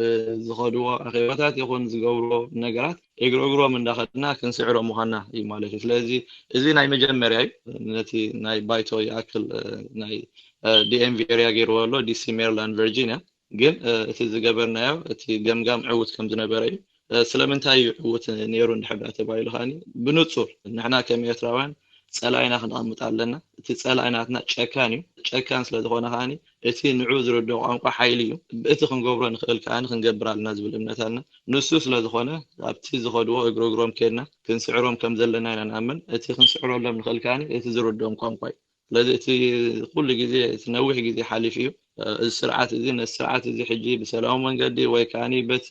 ዝኸድዎ ኣኼባታት ይኹን ዝገብርዎ ነገራት እግሪ እግሮም እንዳኸድና ክንስዕሮ ምዃንና እዩ ማለት እዩ። ስለዚ እዚ ናይ መጀመርያ እዩ። ነቲ ናይ ባይቶ ይኣክል ናይ ዲኤምቪ ኤርያ ገይርዎ ኣሎ፣ ዲሲ፣ ሜሪላንድ፣ ቨርጂኒያ። ግን እቲ ዝገበርናዮ እቲ ገምጋም ዕውት ከም ዝነበረ እዩ። ስለምንታይ እዩ ዕውት ነይሩ እንድሕር ዳ ተባሂሉ ከዓኒ ብንጹር ንሕና ከም ኤርትራውያን ጸላኢና ክንቐምጥ ኣለና። እቲ ጸላኢ ናትና ጨካን እዩ። ጨካን ስለ ዝኾነ ከዓኒ እቲ ንዑ ዝርድኦ ቋንቋ ሓይሊ እዩ። ብእቲ ክንገብሮ ንኽእል ከዓኒ ክንገብር ኣለና ዝብል እምነት ኣለና። ንሱ ስለ ዝኾነ ኣብቲ ዝኸድዎ እግሪ እግሮም ከድና ክንስዕሮም ከም ዘለና ኢና ንኣምን። እቲ ክንስዕረሎም ንኽእል ከዓኒ እቲ ዝርድኦም ቋንቋ እዩ። ስለዚ እቲ ኩሉ ግዜ እቲ ነዊሕ ግዜ ሓሊፉ እዩ። እዚ ስርዓት እዚ ነቲ ስርዓት እዚ ሕጂ ብሰላማዊ መንገዲ ወይ ከዓኒ በቲ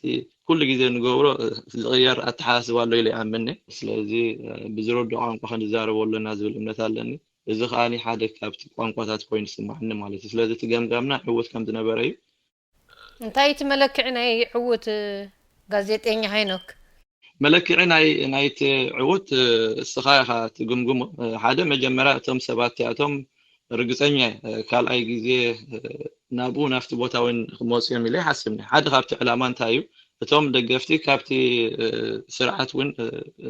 ኩሉ ግዜ ንገብሮ ዝቕየር ኣተሓሳስባ ኣሎ ኢለ ይኣምን። ስለዚ ብዝረድኦ ቋንቋ ክንዛረቦ ኣለና ዝብል እምነት ኣለኒ። እዚ ከዓኒ ሓደ ካብቲ ቋንቋታት ኮይኑ ይስማዓኒ ማለት እዩ። ስለዚ እቲ ገምጋምና ዕውት ከም ዝነበረ እዩ። እንታይ እቲ መለክዒ ናይ ዕውት ጋዜጠኛ ሃይኖክ? መለክዒ ናይ ናይቲ ዕውት እስኻ ኢኻ ትግምግሞ። ሓደ መጀመርያ እቶም ሰባት እቲኣቶም ርግፀኛ እየ፣ ካልኣይ ግዜ ናብኡ ናብቲ ቦታ እውን ክመፁ እዮም ኢለ ይሓስብ። ሓደ ካብቲ ዕላማ እንታይ እዩ? እቶም ደገፍቲ ካብቲ ስርዓት እውን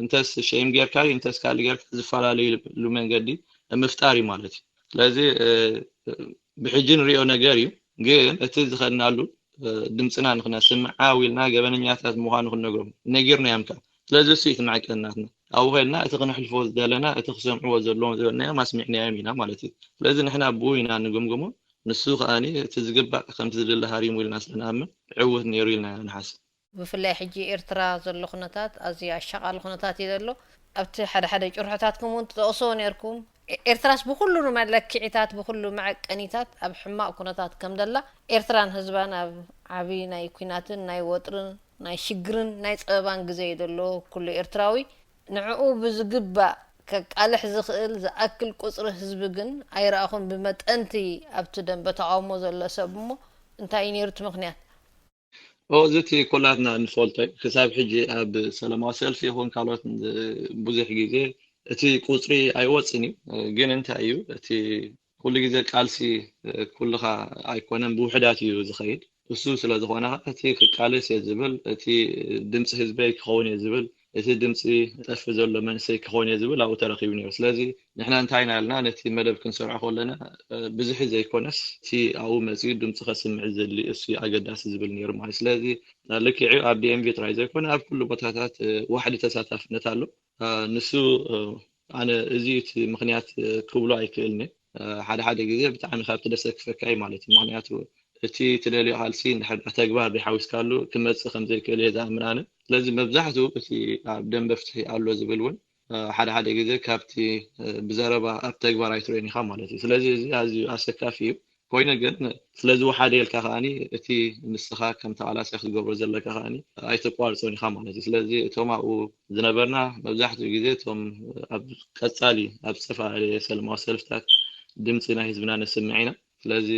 እንተስ ሸይም ጌርካ እንተስ ካልእ ጌርካ ዝፈላለዩሉ መንገዲ ምፍጣር እዩ ማለት እዩ። ስለዚ ብሕጂ ንሪኦ ነገር እዩ። ግን እቲ ዝኸድናሉ ድምፅና ንክነስምዕ ዓው ኢልና ገበነኛታት ምዃኑ ክንነግሮም ነጊርናዮም ከ ስለዚ እሱ እቲ መዕቀኒ ናትና ኣብኡ ከድና እቲ ክነሕልፎ ዝደለና እቲ ክሰምዕዎ ዘለዎም ዝበልናዮም ኣስሚዕናዮም ኢና ማለት እዩ። ስለዚ ንሕና ብኡ ኢና ንግምግሞ። ንሱ ከዓኒ እቲ ዝግባእ ከምቲ ዝድለ ሃሪሙ ኢልና ስለንኣምን ዕውት ነይሩ ኢልና ኢና ንሓስብ። ብፍላይ ሕጂ ኤርትራ ዘሎ ኩነታት ኣዝዩ ኣሻቓሊ ኩነታት እዩ ዘሎ። ኣብቲ ሓደ ሓደ ጭርሖታትኩም እውን ትጠቕስዎ ነይርኩም። ኤርትራስ ብኩሉ መለክዒታት ብኩሉ መዐቀኒታት ኣብ ሕማቕ ኩነታት ከም ዘላ ኤርትራን ህዝባን ኣብ ዓብዪ ናይ ኲናትን ናይ ወጥርን ናይ ሽግርን ናይ ጸበባን ግዜ እዩ ዘሎ። ኩሉ ኤርትራዊ ንዕኡ ብዝግባእ ከቃልሕ ዝኽእል ዝኣክል ቁጽሪ ህዝቢ ግን ኣይረኣኹን። ብመጠንቲ ኣብቲ ደንበ ተቓውሞ ዘሎ ሰብ እሞ እንታይ እዩ ነይሩ እቲ ምኽንያት? እዚ እቲ ኩላትና እንፈልጦ እዩ። ክሳብ ሕጂ ኣብ ሰላማዊ ሰልፊ ይኹን ካልኦት ብዙሕ ግዜ እቲ ቁፅሪ ኣይወፅን እዩ። ግን እንታይ እዩ እቲ ኩሉ ግዜ ቃልሲ ኩልኻ ኣይኮነን ብውሕዳት እዩ ዝኸይድ። እሱ ስለ ዝኾነ እቲ ክቃለስ እየ ዝብል፣ እቲ ድምፂ ህዝበይ ክኸውን እየ ዝብል፣ እቲ ድምፂ ጠፊ ዘሎ መንእሰይ ክኸውን እየ ዝብል ኣብኡ ተረኺቡ ነይሩ። ስለዚ ንሕና እንታይ ኢና ኢልና ነቲ መደብ ክንሰርዖ ከለና ብዝሒ ዘይኮነስ እቲ ኣብኡ መፂኡ ድምፂ ከስምዕ ዝደሊ እሱ ኣገዳሲ ዝብል ነይሩ ማለት። ስለዚ ልክዕ እዩ ኣብ ዲኤምቪ ጥራይ ዘይኮነ ኣብ ኩሉ ቦታታት ዋሕዲ ተሳታፍነት ኣሎ። ንሱ ኣነ እዚ እቲ ምክንያት ክብሎ ኣይክእልን። ሓደ ሓደ ግዜ ብጣዕሚ ካብቲ ደሰክፈካ እዩ ማለት እዩ። ምክንያቱ እቲ ትደልዮ ቃልሲ እንድሕር ተግባር ዘይሓዊስካሉ ክመፅእ ከም ዘይክእል እየ ዝኣምን ኣነ። ስለዚ መብዛሕትኡ እቲ ኣብ ደንበ ፍትሒ ኣሎ ዝብል እውን ሓደ ሓደ ግዜ ካብቲ ብዘረባ ኣብ ተግባር ኣይትርእዮን ኢኻ ማለት እዩ። ስለዚ እዚ ኣዝዩ ኣሰካፊ እዩ። ኮይኑ ግን ስለዚ ወሓደ ኢልካ ከዓኒ እቲ ንስኻ ከም ተቓላሳይ ክትገብሮ ዘለካ ከዓኒ ኣይተቋርጾን ኢኻ ማለት እዩ። ስለዚ እቶም ኣብኡ ዝነበርና መብዛሕትኡ ግዜ እቶም ኣብ ቀጻሊ ኣብ ዝተፈላለየ ሰላማዊ ሰልፍታት ድምፂ ናይ ህዝብና ነስምዕ ኢና። ስለዚ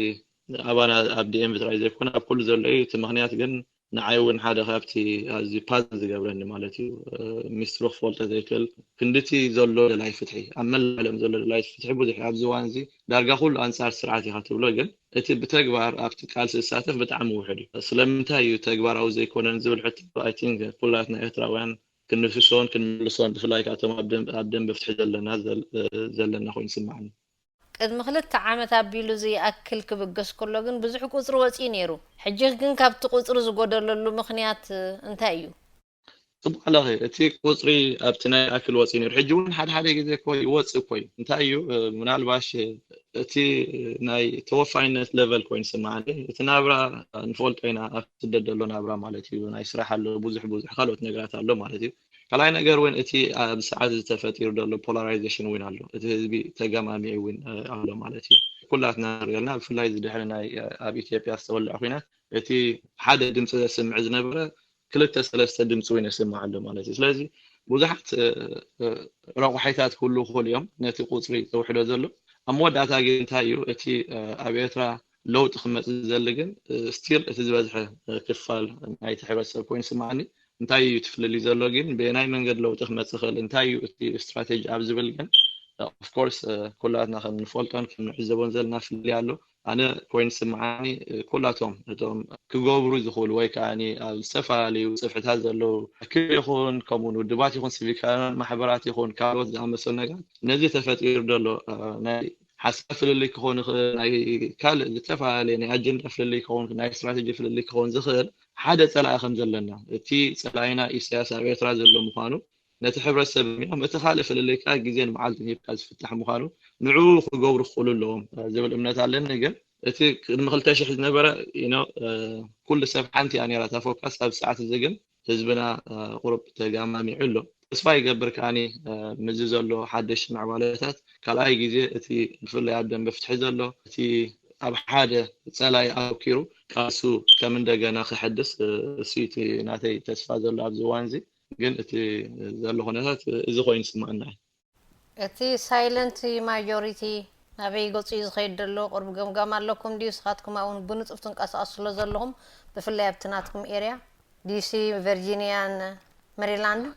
ኣባና ኣብ ዲኤምቪ ጥራይ ዘይኮነ ኣብ ኩሉ ዘሎ እዩ። እቲ ምኽንያት ግን ንዓይ እውን ሓደ ካብቲ ኣዝዩ ፓዝ ዝገብረኒ ማለት እዩ፣ ሚስትሩ ክፈልጦ ዘይክእል ክንድቲ ዘሎ ደላይ ፍትሒ፣ ኣብ መላእ ዓለም ዘሎ ደላይ ፍትሒ ብዙሕ እዩ። ኣብዚ እዋን እዚ ዳርጋ ኩሉ ኣንጻር ስርዓት ኢኻ ትብሎ፣ ግን እቲ ብተግባር ኣብቲ ቃልሲ ዝሳተፍ ብጣዕሚ ውሑድ እዩ። ስለምንታይ እዩ ተግባራዊ ዘይኮነን ዝብል ሕቶ፣ ኣይ ቲንክ ኩላትና ኤርትራውያን ክንፍስሶን ክንምልሶን፣ ብፍላይ ከኣ እቶም ኣብ ደም-፣ ኣብ ደንበ ፍትሒ ዘለና ዘል-፣ ዘለና ኮይኑ ይስምዓኒ። ቅድሚ ክልተ ዓመት ኣቢሉ ዝይኣክል ክብገስ ከሎ ግን ብዙሕ ቁጽሪ ወጺኡ ነይሩ። ሕጂ ግን ካብቲ ቁጽሪ ዝጎደለሉ ምኽንያት እንታይ እዩ? ጽቡቕ ኣለኺ። እቲ ቁጽሪ ኣብቲ ናይ ይኣክል ወጺኡ ነይሩ። ሕጂ እውን ሓደ ሓደ ግዜ እኮ ይወጽእ እኮ እዩ። እንታይ እዩ፣ እ፣ ምናልባሽ፣ እ፣ እቲ ናይ ተወፋይነት ለቨል ኮይኑ ይስምዓኒ። እቲ ናብራ ንፈልጦ ኢና፣ ኣብ ስደት ዘሎ ናብራ ማለት እዩ። ናይ ስራሕ ኣሎ፣ ብዙሕ ብዙሕ ካልኦት ነገራት ኣሎ ማለት እዩ። ካልኣይ ነገር እውን እቲ ኣብ ሰዓት እዚ ተፈጢሩ ዘሎ ፖላራይዜሽን እውን ኣሎ። እቲ ህዝቢ ተገማሚዑ እውን፣ እ፣ ኣሎ ማለት እዩ። ኩላትና ንሪኦ ኣለና፣ ብፍላይ እዚ ድሕሪ ናይ፣ እ፣ ኣብ ኢትዮጵያ ዝተወልዐ ኲናት እቲ ሓደ ድምፂ ዘስምዕ ዝነበረ ክልተ ሰለስተ ድምፂ እውን የስምዕ ኣሎ ማለት እዩ። ስለዚ ብዙሓት፣ እ፣ እ፣ ረቑሒታት ክህልዉ ይኽእሉ እዮም ነቲ ቁፅሪ ዘውሕዶ ዘሎ። ኣብ መወዳእታ ግን እንታይ እዩ እቲ፣ እ፣ ኣብ ኤርትራ ለውጢ ክመፅእ ዝደሊ ግን፣ እ፣ ስቲል እቲ ዝበዝሐ፣ እ፣ ክፋል ናይቲ ሕብረተሰብ ኮይኑ ይስምዓኒ። እንታይ እዩ እቲ ፍልልይ ዘሎ ግን ብየናይ መንገዲ ለውጢ ክመፅእ ይኽእል፣ እንታይ እዩ እቲ ስትራቴጂ ኣብ ዝብል ግን፣ እ፣ ኦፍኮርስ፣ እ፣ ኩላትና ከም ንፈልጦን ከም ንዕዘቦን ዘለና ፍልልይ ኣሎ። ኣነ ኮይኑ ዝስምዓኒ፣ እ፣ ኩላቶም እቶም ክገብሩ ዝኽእሉ ወይ ከኣ ኣብ ዝተፈላለዩ ጽፍሕታት ዘለዉ ርክብ ይኹን፣ ከምኡውን ውድባት ይኹን፣ ሲቪካውያን ማሕበራት ይኹን፣ ካልኦት ዝኣመሰሉ ነገራት፣ ነዚ ተፈጢሩ ዘሎ፣ እ፣ ናይ ሓሳብ ፍልልይ ክኸውን ይኽእል፣ ናይ ካልእ ዝተፈላለየ ናይ ኣጀንዳ ፍልልይ ክኸውን፣ ናይ ስትራቴጂ ፍልልይ ክኸውን ዝኽእል ሓደ ጸላኢ ከም ዘለና፣ እቲ ጸላኢና ኢሳያስ ኣብ ኤርትራ ዘሎ ምዃኑ ነቲ ሕብረተሰብ እዮም። እቲ ካልእ ፍልልይ ከኣ ግዜን መዓልትን ሂብካ ዝፍታሕ ምዃኑ ንዕኡ ክገብሩ ክኽእሉ ኣለዎም፣ እ፣ ዝብል እምነት ኣለኒ። ግን እቲ ቅድሚ ክልተ ሽሕ ዝነበረ፣ you know፣ እ፣ ኩሉ ሰብ ሓንቲ እያ ነይራ እታ ፎካስ። ኣብዚ ሰዓት እዚ ግን ህዝብና፣ እ፣ ቁሩብ ተጋማሚዑ ኣሎ። ተስፋ ይገብር ከኣኒ፣ እ፣ ምስዚ ዘሎ ሓድሽ ምዕባለታት ካልኣይ ግዜ እቲ ብፍላይ ኣብ ደንበ ፍትሒ ዘሎ እቲ ኣብ ሓደ ጸላኢ ኣተኪሩ ቃልሱ ከም እንደገና ክሕድስ፣ እ፣ እሱ እቲ ናተይ ተስፋ ዘሎ ኣብዚ እዋን እዚ። ግን እቲ ዘሎ ኩነታት እዚ ኮይኑ ይስምዓና እዩ። እቲ ሳይለንት ማጆሪቲ ናበይ ገጹ እዩ ዝኸይድ ዘሎ? ቁሩብ ገምጋም ኣለኩም ድዩ? ንስኻትኩም ኣብኡ ብንጹር ትንቀሳቐሱ ስለ ዘለኹም፣ ብፍላይ ኣብቲ ናትኩም ኤርያ፣ ዲሲ፣ ቨርጂኒያን ሜሪላንድን።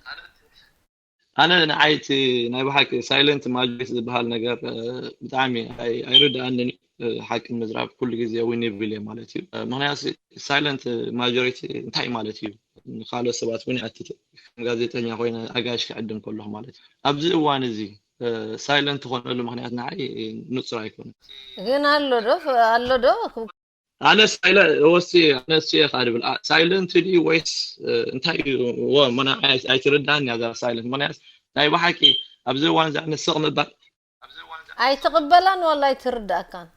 ኣነ ንዓይ እቲ ናይ ብሓቂ ሳይለንት ማጆሪቲ ዝበሃል ነገር፣ እ፣ ብጣዕሚ ኣይ-፣ ኣይርድኣንን እዩ። እ፣ ሓቂ ምዝራብ ኩሉ ግዜ ዊን ይብል እየ ማለት እዩ። እ፣ ምኽንያቱ ሳይለንት ማጆሪቲ እንታይ ማለት እዩ? ንኻልኦት ሰባት እውን ይሓትት። ከም ጋዜጠኛ ኮይነ ኣጋይሽ ክዕድም ከለኹ ማለት እዩ። ኣብዚ እዋን እዚ፣ እ፣ ሳይለንት ዝኾነሉ ምኽንያት ንዓይ ንጹር ኣይኮነን። ግን ኣሎ ዶ? ኣሎ ዶ? ኣነ ሳይለ-፣ ወሲ-፣ ኣነ እሱ እየ ከኣ ድብል። ኣ-፣ ሳይለንት ድዩ ወይስ፣ እ፣ እንታይ እዩ? ወ-፣ መና-፣ ኣይ-፣ ኣይትርዳእን እያ እዛ ሳይለንት። ምኽንያት ናይ ብሓቂ ኣብዚ እዋን እዚ ኣነ ስቕ ምባል ኣይትቕበላን ዋላ ኣይትርዳእካን?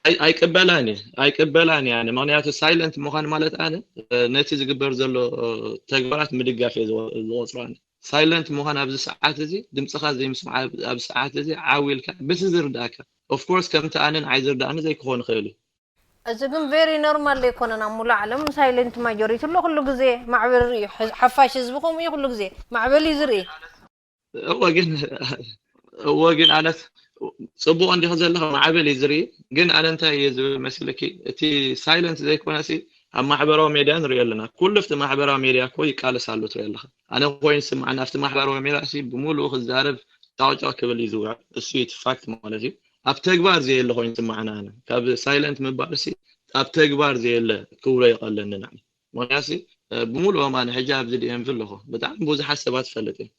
ኣይ-፣ ኣይቅበላን እየ፣ ኣይቅበላን እየ ኣነ። ምኽንያቱ ሳይለንት ምዃን ማለት ኣነ፣ እ፣ ነቲ ዝግበር ዘሎ፣ እ፣ ተግባራት ምድጋፍ እየ ዝወ-፣ ዝቖጽሮ ኣነ። ሳይለንት ምዃን ኣብዚ ሰዓት እዚ፣ ድምጽኻ ዘይምስማዕ ኣብ-፣ ኣብዚ ሰዓት እዚ ዓው ኢልካ በቲ ዝርዳእካ። ኦፍኮርስ ከምቲ ኣነ ንዓይ ዝርዳእኒ ዘይክኾን ይኽእል እዩ። እዚ ግን ቬሪ ኖርማል ዘይኮነን ኣብ ሙሉእ ዓለም ሳይለንት ማጆሪቲ ኣሎ። ኩሉ ግዜ ማዕበል እዩ። ሕዝ-፣ ሓፋሽ ህዝቢ ከምኡ እዩ። ኩሉ ግዜ ማዕበል እዩ ዝርኢ። እወ ግን፣ እወ ግን ኣነስ ጽቡቕ እንዲኺ ዘለኺ ማዕበል እዩ ዝርኢ። ግን ኣነ እንታይ እየ ዝብል መሲልኪ፣ እቲ ሳይለንት ዘይኮነሲ ኣብ ማሕበራዊ ሜድያ ንሪኦ ኣለና። ኩሉ ኣብቲ ማሕበራዊ ሜድያ እኮ ይቃለስ ኣሎ ትሪኦ ኣለኺ። ኣነ ኮይኑ ዝስምዓኒ ኣብቲ ማሕበራዊ ሜድያ ሲ ብምሉኡ ክዛረብ ጫውጫው ክብል እዩ ዝውዕል። እሱ እዩ እቲ ፋክት ማለት እዩ። ኣብ ተግባር ዘየለ ኮይኑ ይስምዓኒ ኣነ። ካብ ሳይለንት ምባል ሲ ኣብ ተግባር ዘየለ ክብሎ ይቐለኒ ንዓይ። ምኽንያቱ ሲ፣ እ፣ ብምሉኦም ኣነ ሕጂ ኣብዚ ዲኤምቪ ኣለኹ። ብጣዕሚ ብዙሓት ሰባት እፈልጥ እየ።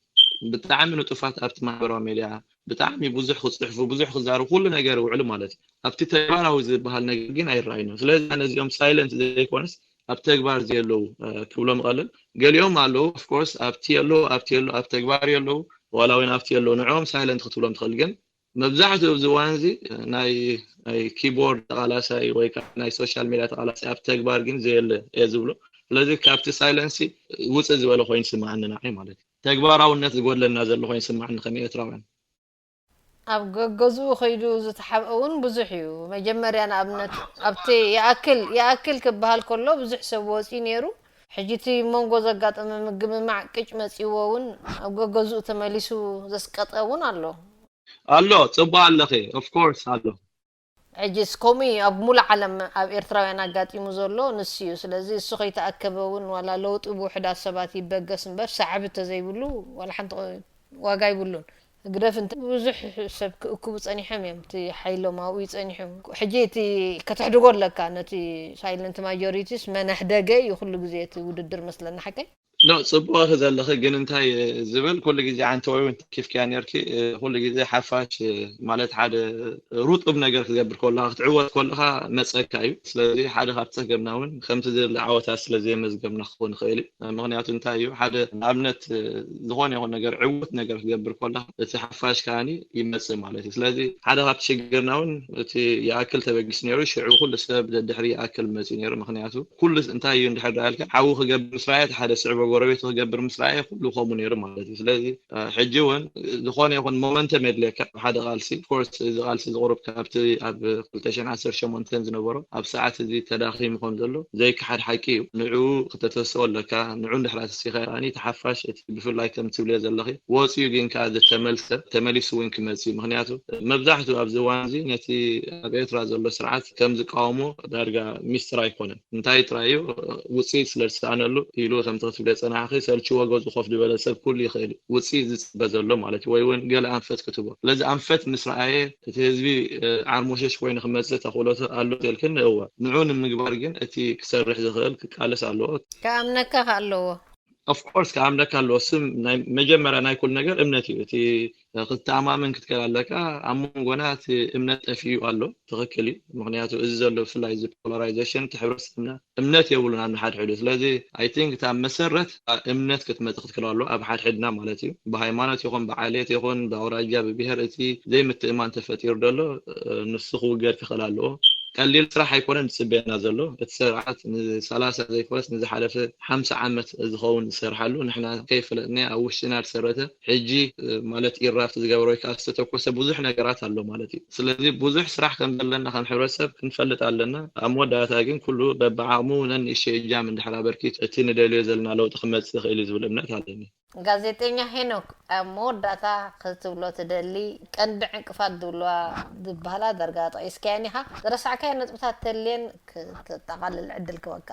ብጣዕሚ ንጡፋት ኣብቲ ማሕበራዊ ሜድያ፣ ብጣዕሚ ብዙሕ ክጽሕፉ፣ ብዙሕ ክዛረቡ፣ ኩሉ ነገር ይውዕሉ ማለት እዩ። ኣብቲ ተግባራዊ ዝበሃል ነገር ግን ኣይረኣይን እዮም። ስለዚ ኣነ እዚኦም ሳይለንት ዘይኮነስ ኣብ ተግባር ዘየለዉ፣ እ፣ ክብሎም እቐልል። ገሊኦም ኣለዉ፣ ኦፍኮርስ፣ ኣብቲ የለዉ፣ ኣብቲ የለዉ፣ ኣብ ተግባር የለዉ፣ ዋላ እውን ኣብቲ የለዉ፣ ንዕኦም ሳይለንት ክትብሎም ትኽእል። ግን መብዛሕትኡ ኣብዚ እዋን እዚ ናይ፣ ናይ ኪቦርድ ተቓላሳይ ወይ ከዓ ናይ ሶሻል ሜድያ ተቓላሳይ ኣብ ተግባር ግን ዘየለ እየ ዝብሎ። ስለዚ ካብቲ ሳይለንሲ ውፅእ ዝበለ ኮይኑ ይስምዓኒ ንዓይ ማለት እዩ። ተግባራውነት ዝጎድለና ዘሎ ኮይኑ ይስምዓኒ ከም ኤርትራውያን። ኣብ ገገዝኡ ከይዱ ዝተሓብአ እውን ብዙሕ እዩ። መጀመርያ ንኣብነት ኣብቲ ይኣክል፣ ይኣክል ክበሃል ከሎ ብዙሕ ሰብ ወፂኡ ነይሩ። ሕጂ እቲ መንጎ ዘጋጠመ ምግምማዕ ቅጭ መፂዎ እውን ኣብ ገገዝኡ ተመሊሱ ዘስቀጠ እውን ኣሎ። ኣሎ፣ ጽቡቕ ኣለኺ። ኦፍ ኮርስ ኣሎ። ሕጂስ ከምኡ እዩ ኣብ ሙሉእ ዓለም ኣብ ኤርትራውያን ኣጋጢሙ ዘሎ ንሱ እዩ። ስለዚ እሱ ከይተኣከበ እውን ዋላ ለውጢ ብውሕዳት ሰባት ይበገስ እምበር ሳዕቢ ተዘይብሉ ዋላ ሓንቲ ዋጋ ይብሉን። ግደፍ እንተ ብዙሕ ሰብ ክእክቡ ጸኒሖም እዮም። እቲ ሓይሎም ኣብኡ ይጸኒሑ። ሕጂ እቲ ከተሕድጎ ኣለካ ነቲ ሳይለንት ማጆሪቲስ መን ኣሕደገ እዩ ኩሉ ግዜ እቲ ውድድር መስለኒ ሓቀይ። ኖ ጽቡቕ ኢኺ ዘለኺ ግን እንታይ ዝብል ኩሉ ግዜ ኣንቲ ወይ እውን ተኪፍክያ ነርኪ ኩሉ ግዜ ሓፋሽ ማለት ሓደ ሩጡብ ነገር ክገብር ከለኻ ክትዕወት ከለኻ መጸካ እዩ። ስለዚ ሓደ ካብ ጸገምና እውን ከምቲ ዝድለ ዓወታት ስለ ዘየመዝገብና ክኸውን ይኽእል እዩ። ምኽንያቱ እንታይ እዩ ሓደ ንኣብነት ዝኾነ ይኹን ነገር ዕውት ነገር ክገብር ከለኻ እቲ ሓፋሽ ከዓኒ ይመጽእ ማለት እዩ። ስለዚ ሓደ ካብቲ ሽግርና እውን እቲ ይኣክል ተበጊሱ ነይሩ ሽዑ ኩሉ ሰብ ደድሕሪ ይኣክል መጽኡ ነይሩ። ምኽንያቱ ኩሉ እንታይ እዩ እንድሕር ደኣልካ ሓዊ ክገብር ምስ ረኣየ ሓደ ስዕቦ ጎረቤቱ ክገብር ምስ ረኣየ ኩሉ ከምኡ ነይሩ ማለት እዩ። ስለዚ ሕጂ እውን ዝኾነ ይኹን ሞመንተም የድልየካ ሓደ ቃልሲ ኮርስ እዚ ቃልሲ ዝቕሩብ ካብቲ ኣብ ክልተ ሽሕን ዓሰርተ ሸሞንተን ዝነበሮ ኣብ ሰዓት እዚ ተዳኺሙ ከም ዘሎ ዘይከሓድ ሓቂ እዩ። ንዕኡ ክተተስኦ ኣለካ። ንዑ እንድሕር ተሲኻ ተሓፋሽ እቲ ብፍላይ ከም ትብልዮ ዘለኺ ወፂኡ ግን ከዓ ዝተመልሰ ተመሊሱ እውን ክመፅእ እዩ። ምክንያቱ መብዛሕትኡ ኣብዚ እዋን እዚ ነቲ ኣብ ኤርትራ ዘሎ ስርዓት ከም ዝቃወሞ ዳርጋ ሚስጥር ኣይኮነን። እንታይ ጥራይ እዩ ውፅኢት ስለ ዝሰኣነሉ ኢሉ ከምቲ ክትብልዮ ፀናሕኺ ሰልችዎ ገዝኡ ኮፍ ዝበለ ሰብ ኩሉ ይኽእል እዩ ውፅኢት ዝፅበ ዘሎ ማለት እዩ ወይ እውን ገለ ኣንፈት ክትቦ ስለዚ ኣንፈት ምስ ረኣየ እቲ ህዝቢ ዓርሞሸሽ ኮይኑ ክመፅእ ተኽእሎት ኣሎ ተልክን እወ ንዑ ንምግባር ግን እቲ ክሰርሕ ዝኽእል ክቃለስ ኣለዎ። ክኣምነካ ከ ኣለዎ። Of course ክኣምነካ ኣለዎ። ስም መጀመርያ ናይ ኩሉ ነገር እምነት እዩ። እቲ ክትተኣማመን ክትክእል ኣለካ። ኣብ መንጎና እቲ እምነት ጠፊኡ ኣሎ። ትኽክል እዩ። ምክንያቱ እዚ ዘሎ ብፍላይ እዚ polarization እቲ ሕብረተሰብና እምነት የብሉን ኣብ ንሓድሕዱ። ስለዚ I think እታ መሰረት እምነት ክትመጽእ ክትክእል ኣሎ ኣብ ሓድሕድና ማለት እዩ። ብሃይማኖት ይኹን ብዓሌት ይኹን ብኣውራጃ ብብሄር እቲ ዘይምትእማን ተፈጢሩ ዘሎ ንሱ ክውገድ ክኽእል ኣለዎ። ቀሊል ስራሕ ኣይኮነን ዝጽበየና ዘሎ። እቲ ስርዓት ንሰላሳ ዘይኮነስ ንዝሓለፈ ሓምሳ ዓመት ዝኸውን ዝሰርሓሉ ንሕና ከይፈለጥናዮ ኣብ ውሽጥና ዝሰረተ ሕጂ ማለት ኢራፍት ዝገበረ ወይ ከዓ ዝተተኮሰ ብዙሕ ነገራት ኣሎ ማለት እዩ። ስለዚ ብዙሕ ስራሕ ከም ዘለና ከም ሕብረተሰብ ክንፈልጥ ኣለና። ኣብ መወዳእታ ግን ኩሉ በብዓቕሙ ነንእሽተይ እጃም እንድሕር ኣበርኪት እቲ ንደልዮ ዘለና ለውጢ ክመፅእ ይኽእል እዩ ዝብል እምነት ኣለኒ። ጋዜጠኛ ሄኖክ ኣብ መወዳእታ ክትብሎ ትደሊ ቀንዲ ዕንቅፋት ዝብልዋ ዝበሃላ ዳርጋ ጠቒስካየን ኢኻ። ዝረሳዕካዮ ነጥብታት ተልየን ክተጠቓልል ዕድል ክበካ።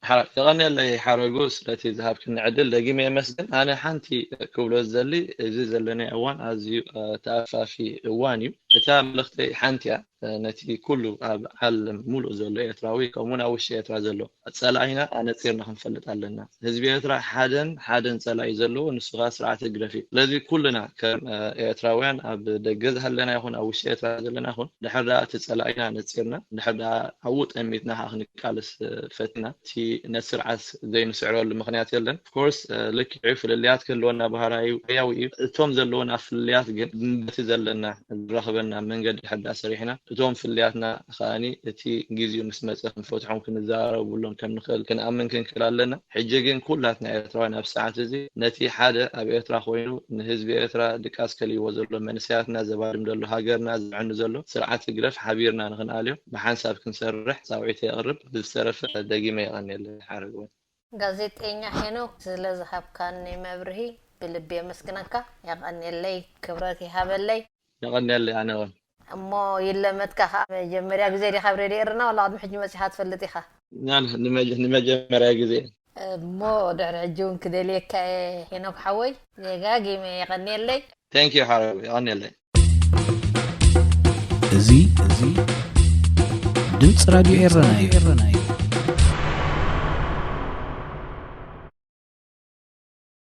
የቐንየለይ ሓረጉ ስለቲ ዝሃብክኒ ዕድል ደጊመ የመስግን። ኣነ ሓንቲ ክብሎ ዝደሊ እዚ ዘለናዮ እዋን ኣዝዩ ተኣፋፊ እዋን እዩ። እታ መልእኽተይ ሓንቲ እያ። ነቲ ኩሉ ኣብ ዓለም ሙሉእ ዘሎ ኤርትራዊ ከምኡውን ኣብ ውሽጢ ኤርትራ ዘሎ ጸላኢና ኣነጺርና ክንፈልጥ ኣለና። ህዝቢ ኤርትራ ሓደን ሓደን ጸላኢ ዘለዎ ንሱ ከኣ ስርዓት ህግደፍ እዩ። ስለዚ ኩልና ከም ኤርትራውያን ኣብ ደገ ዝሃለና ይኹን ኣብ ውሽጢ ኤርትራ ዘለና ይኹን ድሕር ደኣ እቲ ጸላኢና ነጺርና ድሕር ደኣ ኣብኡ ጠሚትና ከኣ ክንቃለስ ፈቲና እቲ ነቲ ስርዓት ዘይንስዕረሉ ምኽንያት የለን። Of course ልክዕ እዩ ፍልልያት ክህልወና ባህርያዊ እዩ። እቶም ዘለውና ፍልልያት ግን በቲ ዘለና ዝራኽበና መንገዲ ድሕር ደኣ ሰሪሕና እቶም ፍልልያትና ከኣኒ እቲ ግዜኡ ምስ መጸ ክንፈትሖም ክንዘራረበሎም ከም ንኽእል ክንኣምን ክንክእል ኣለና። ሕጂ ግን ኩላትና ኤርትራውያን ኣብዚ ሰዓት እዚ ነቲ ሓደ ኣብ ኤርትራ ኮይኑ ንህዝቢ ኤርትራ ድቃስ ከልይዎ ዘሎ መንእሰያትና ዘባድም ዘሎ ሃገርና ዘዕኑ ዘሎ ስርዓት ህግደፍ ሓቢርና ንኽንኣልዮ ብሓንሳብ ክንሰርሕ ጻውዒተይ የቕርብ። ብዝተረፈ ደጊመ የቐንየለይ ሓረግ እውን። ጋዜጠኛ ሄኖክ ስለ ዝሃብካኒ መብርሂ ብልቢ የመስግነካ። የቐንየለይ ክብረት ይሃበለይ። የቐንየለይ ኣነ እውን። እሞ ይለመድካ ከኣ መጀመርያ ግዜ ዲኻ ኣብ ሬድዮ ኤረና ዋላ ቅድሚ ሕጂ መጺኻ ትፈልጥ ኢኻ? ናን ንመጀመርያ ግዜ። እሞ ድሕሪ ሕጂ እውን ክደልየካ እየ ሄኖክ ሓወይ። ደጋጊመ የቐንየለይ። Thank you ሓረጉ የቐንየለይ። እዚ እዚ ድምፂ ራድዮ ኤረና እዩ።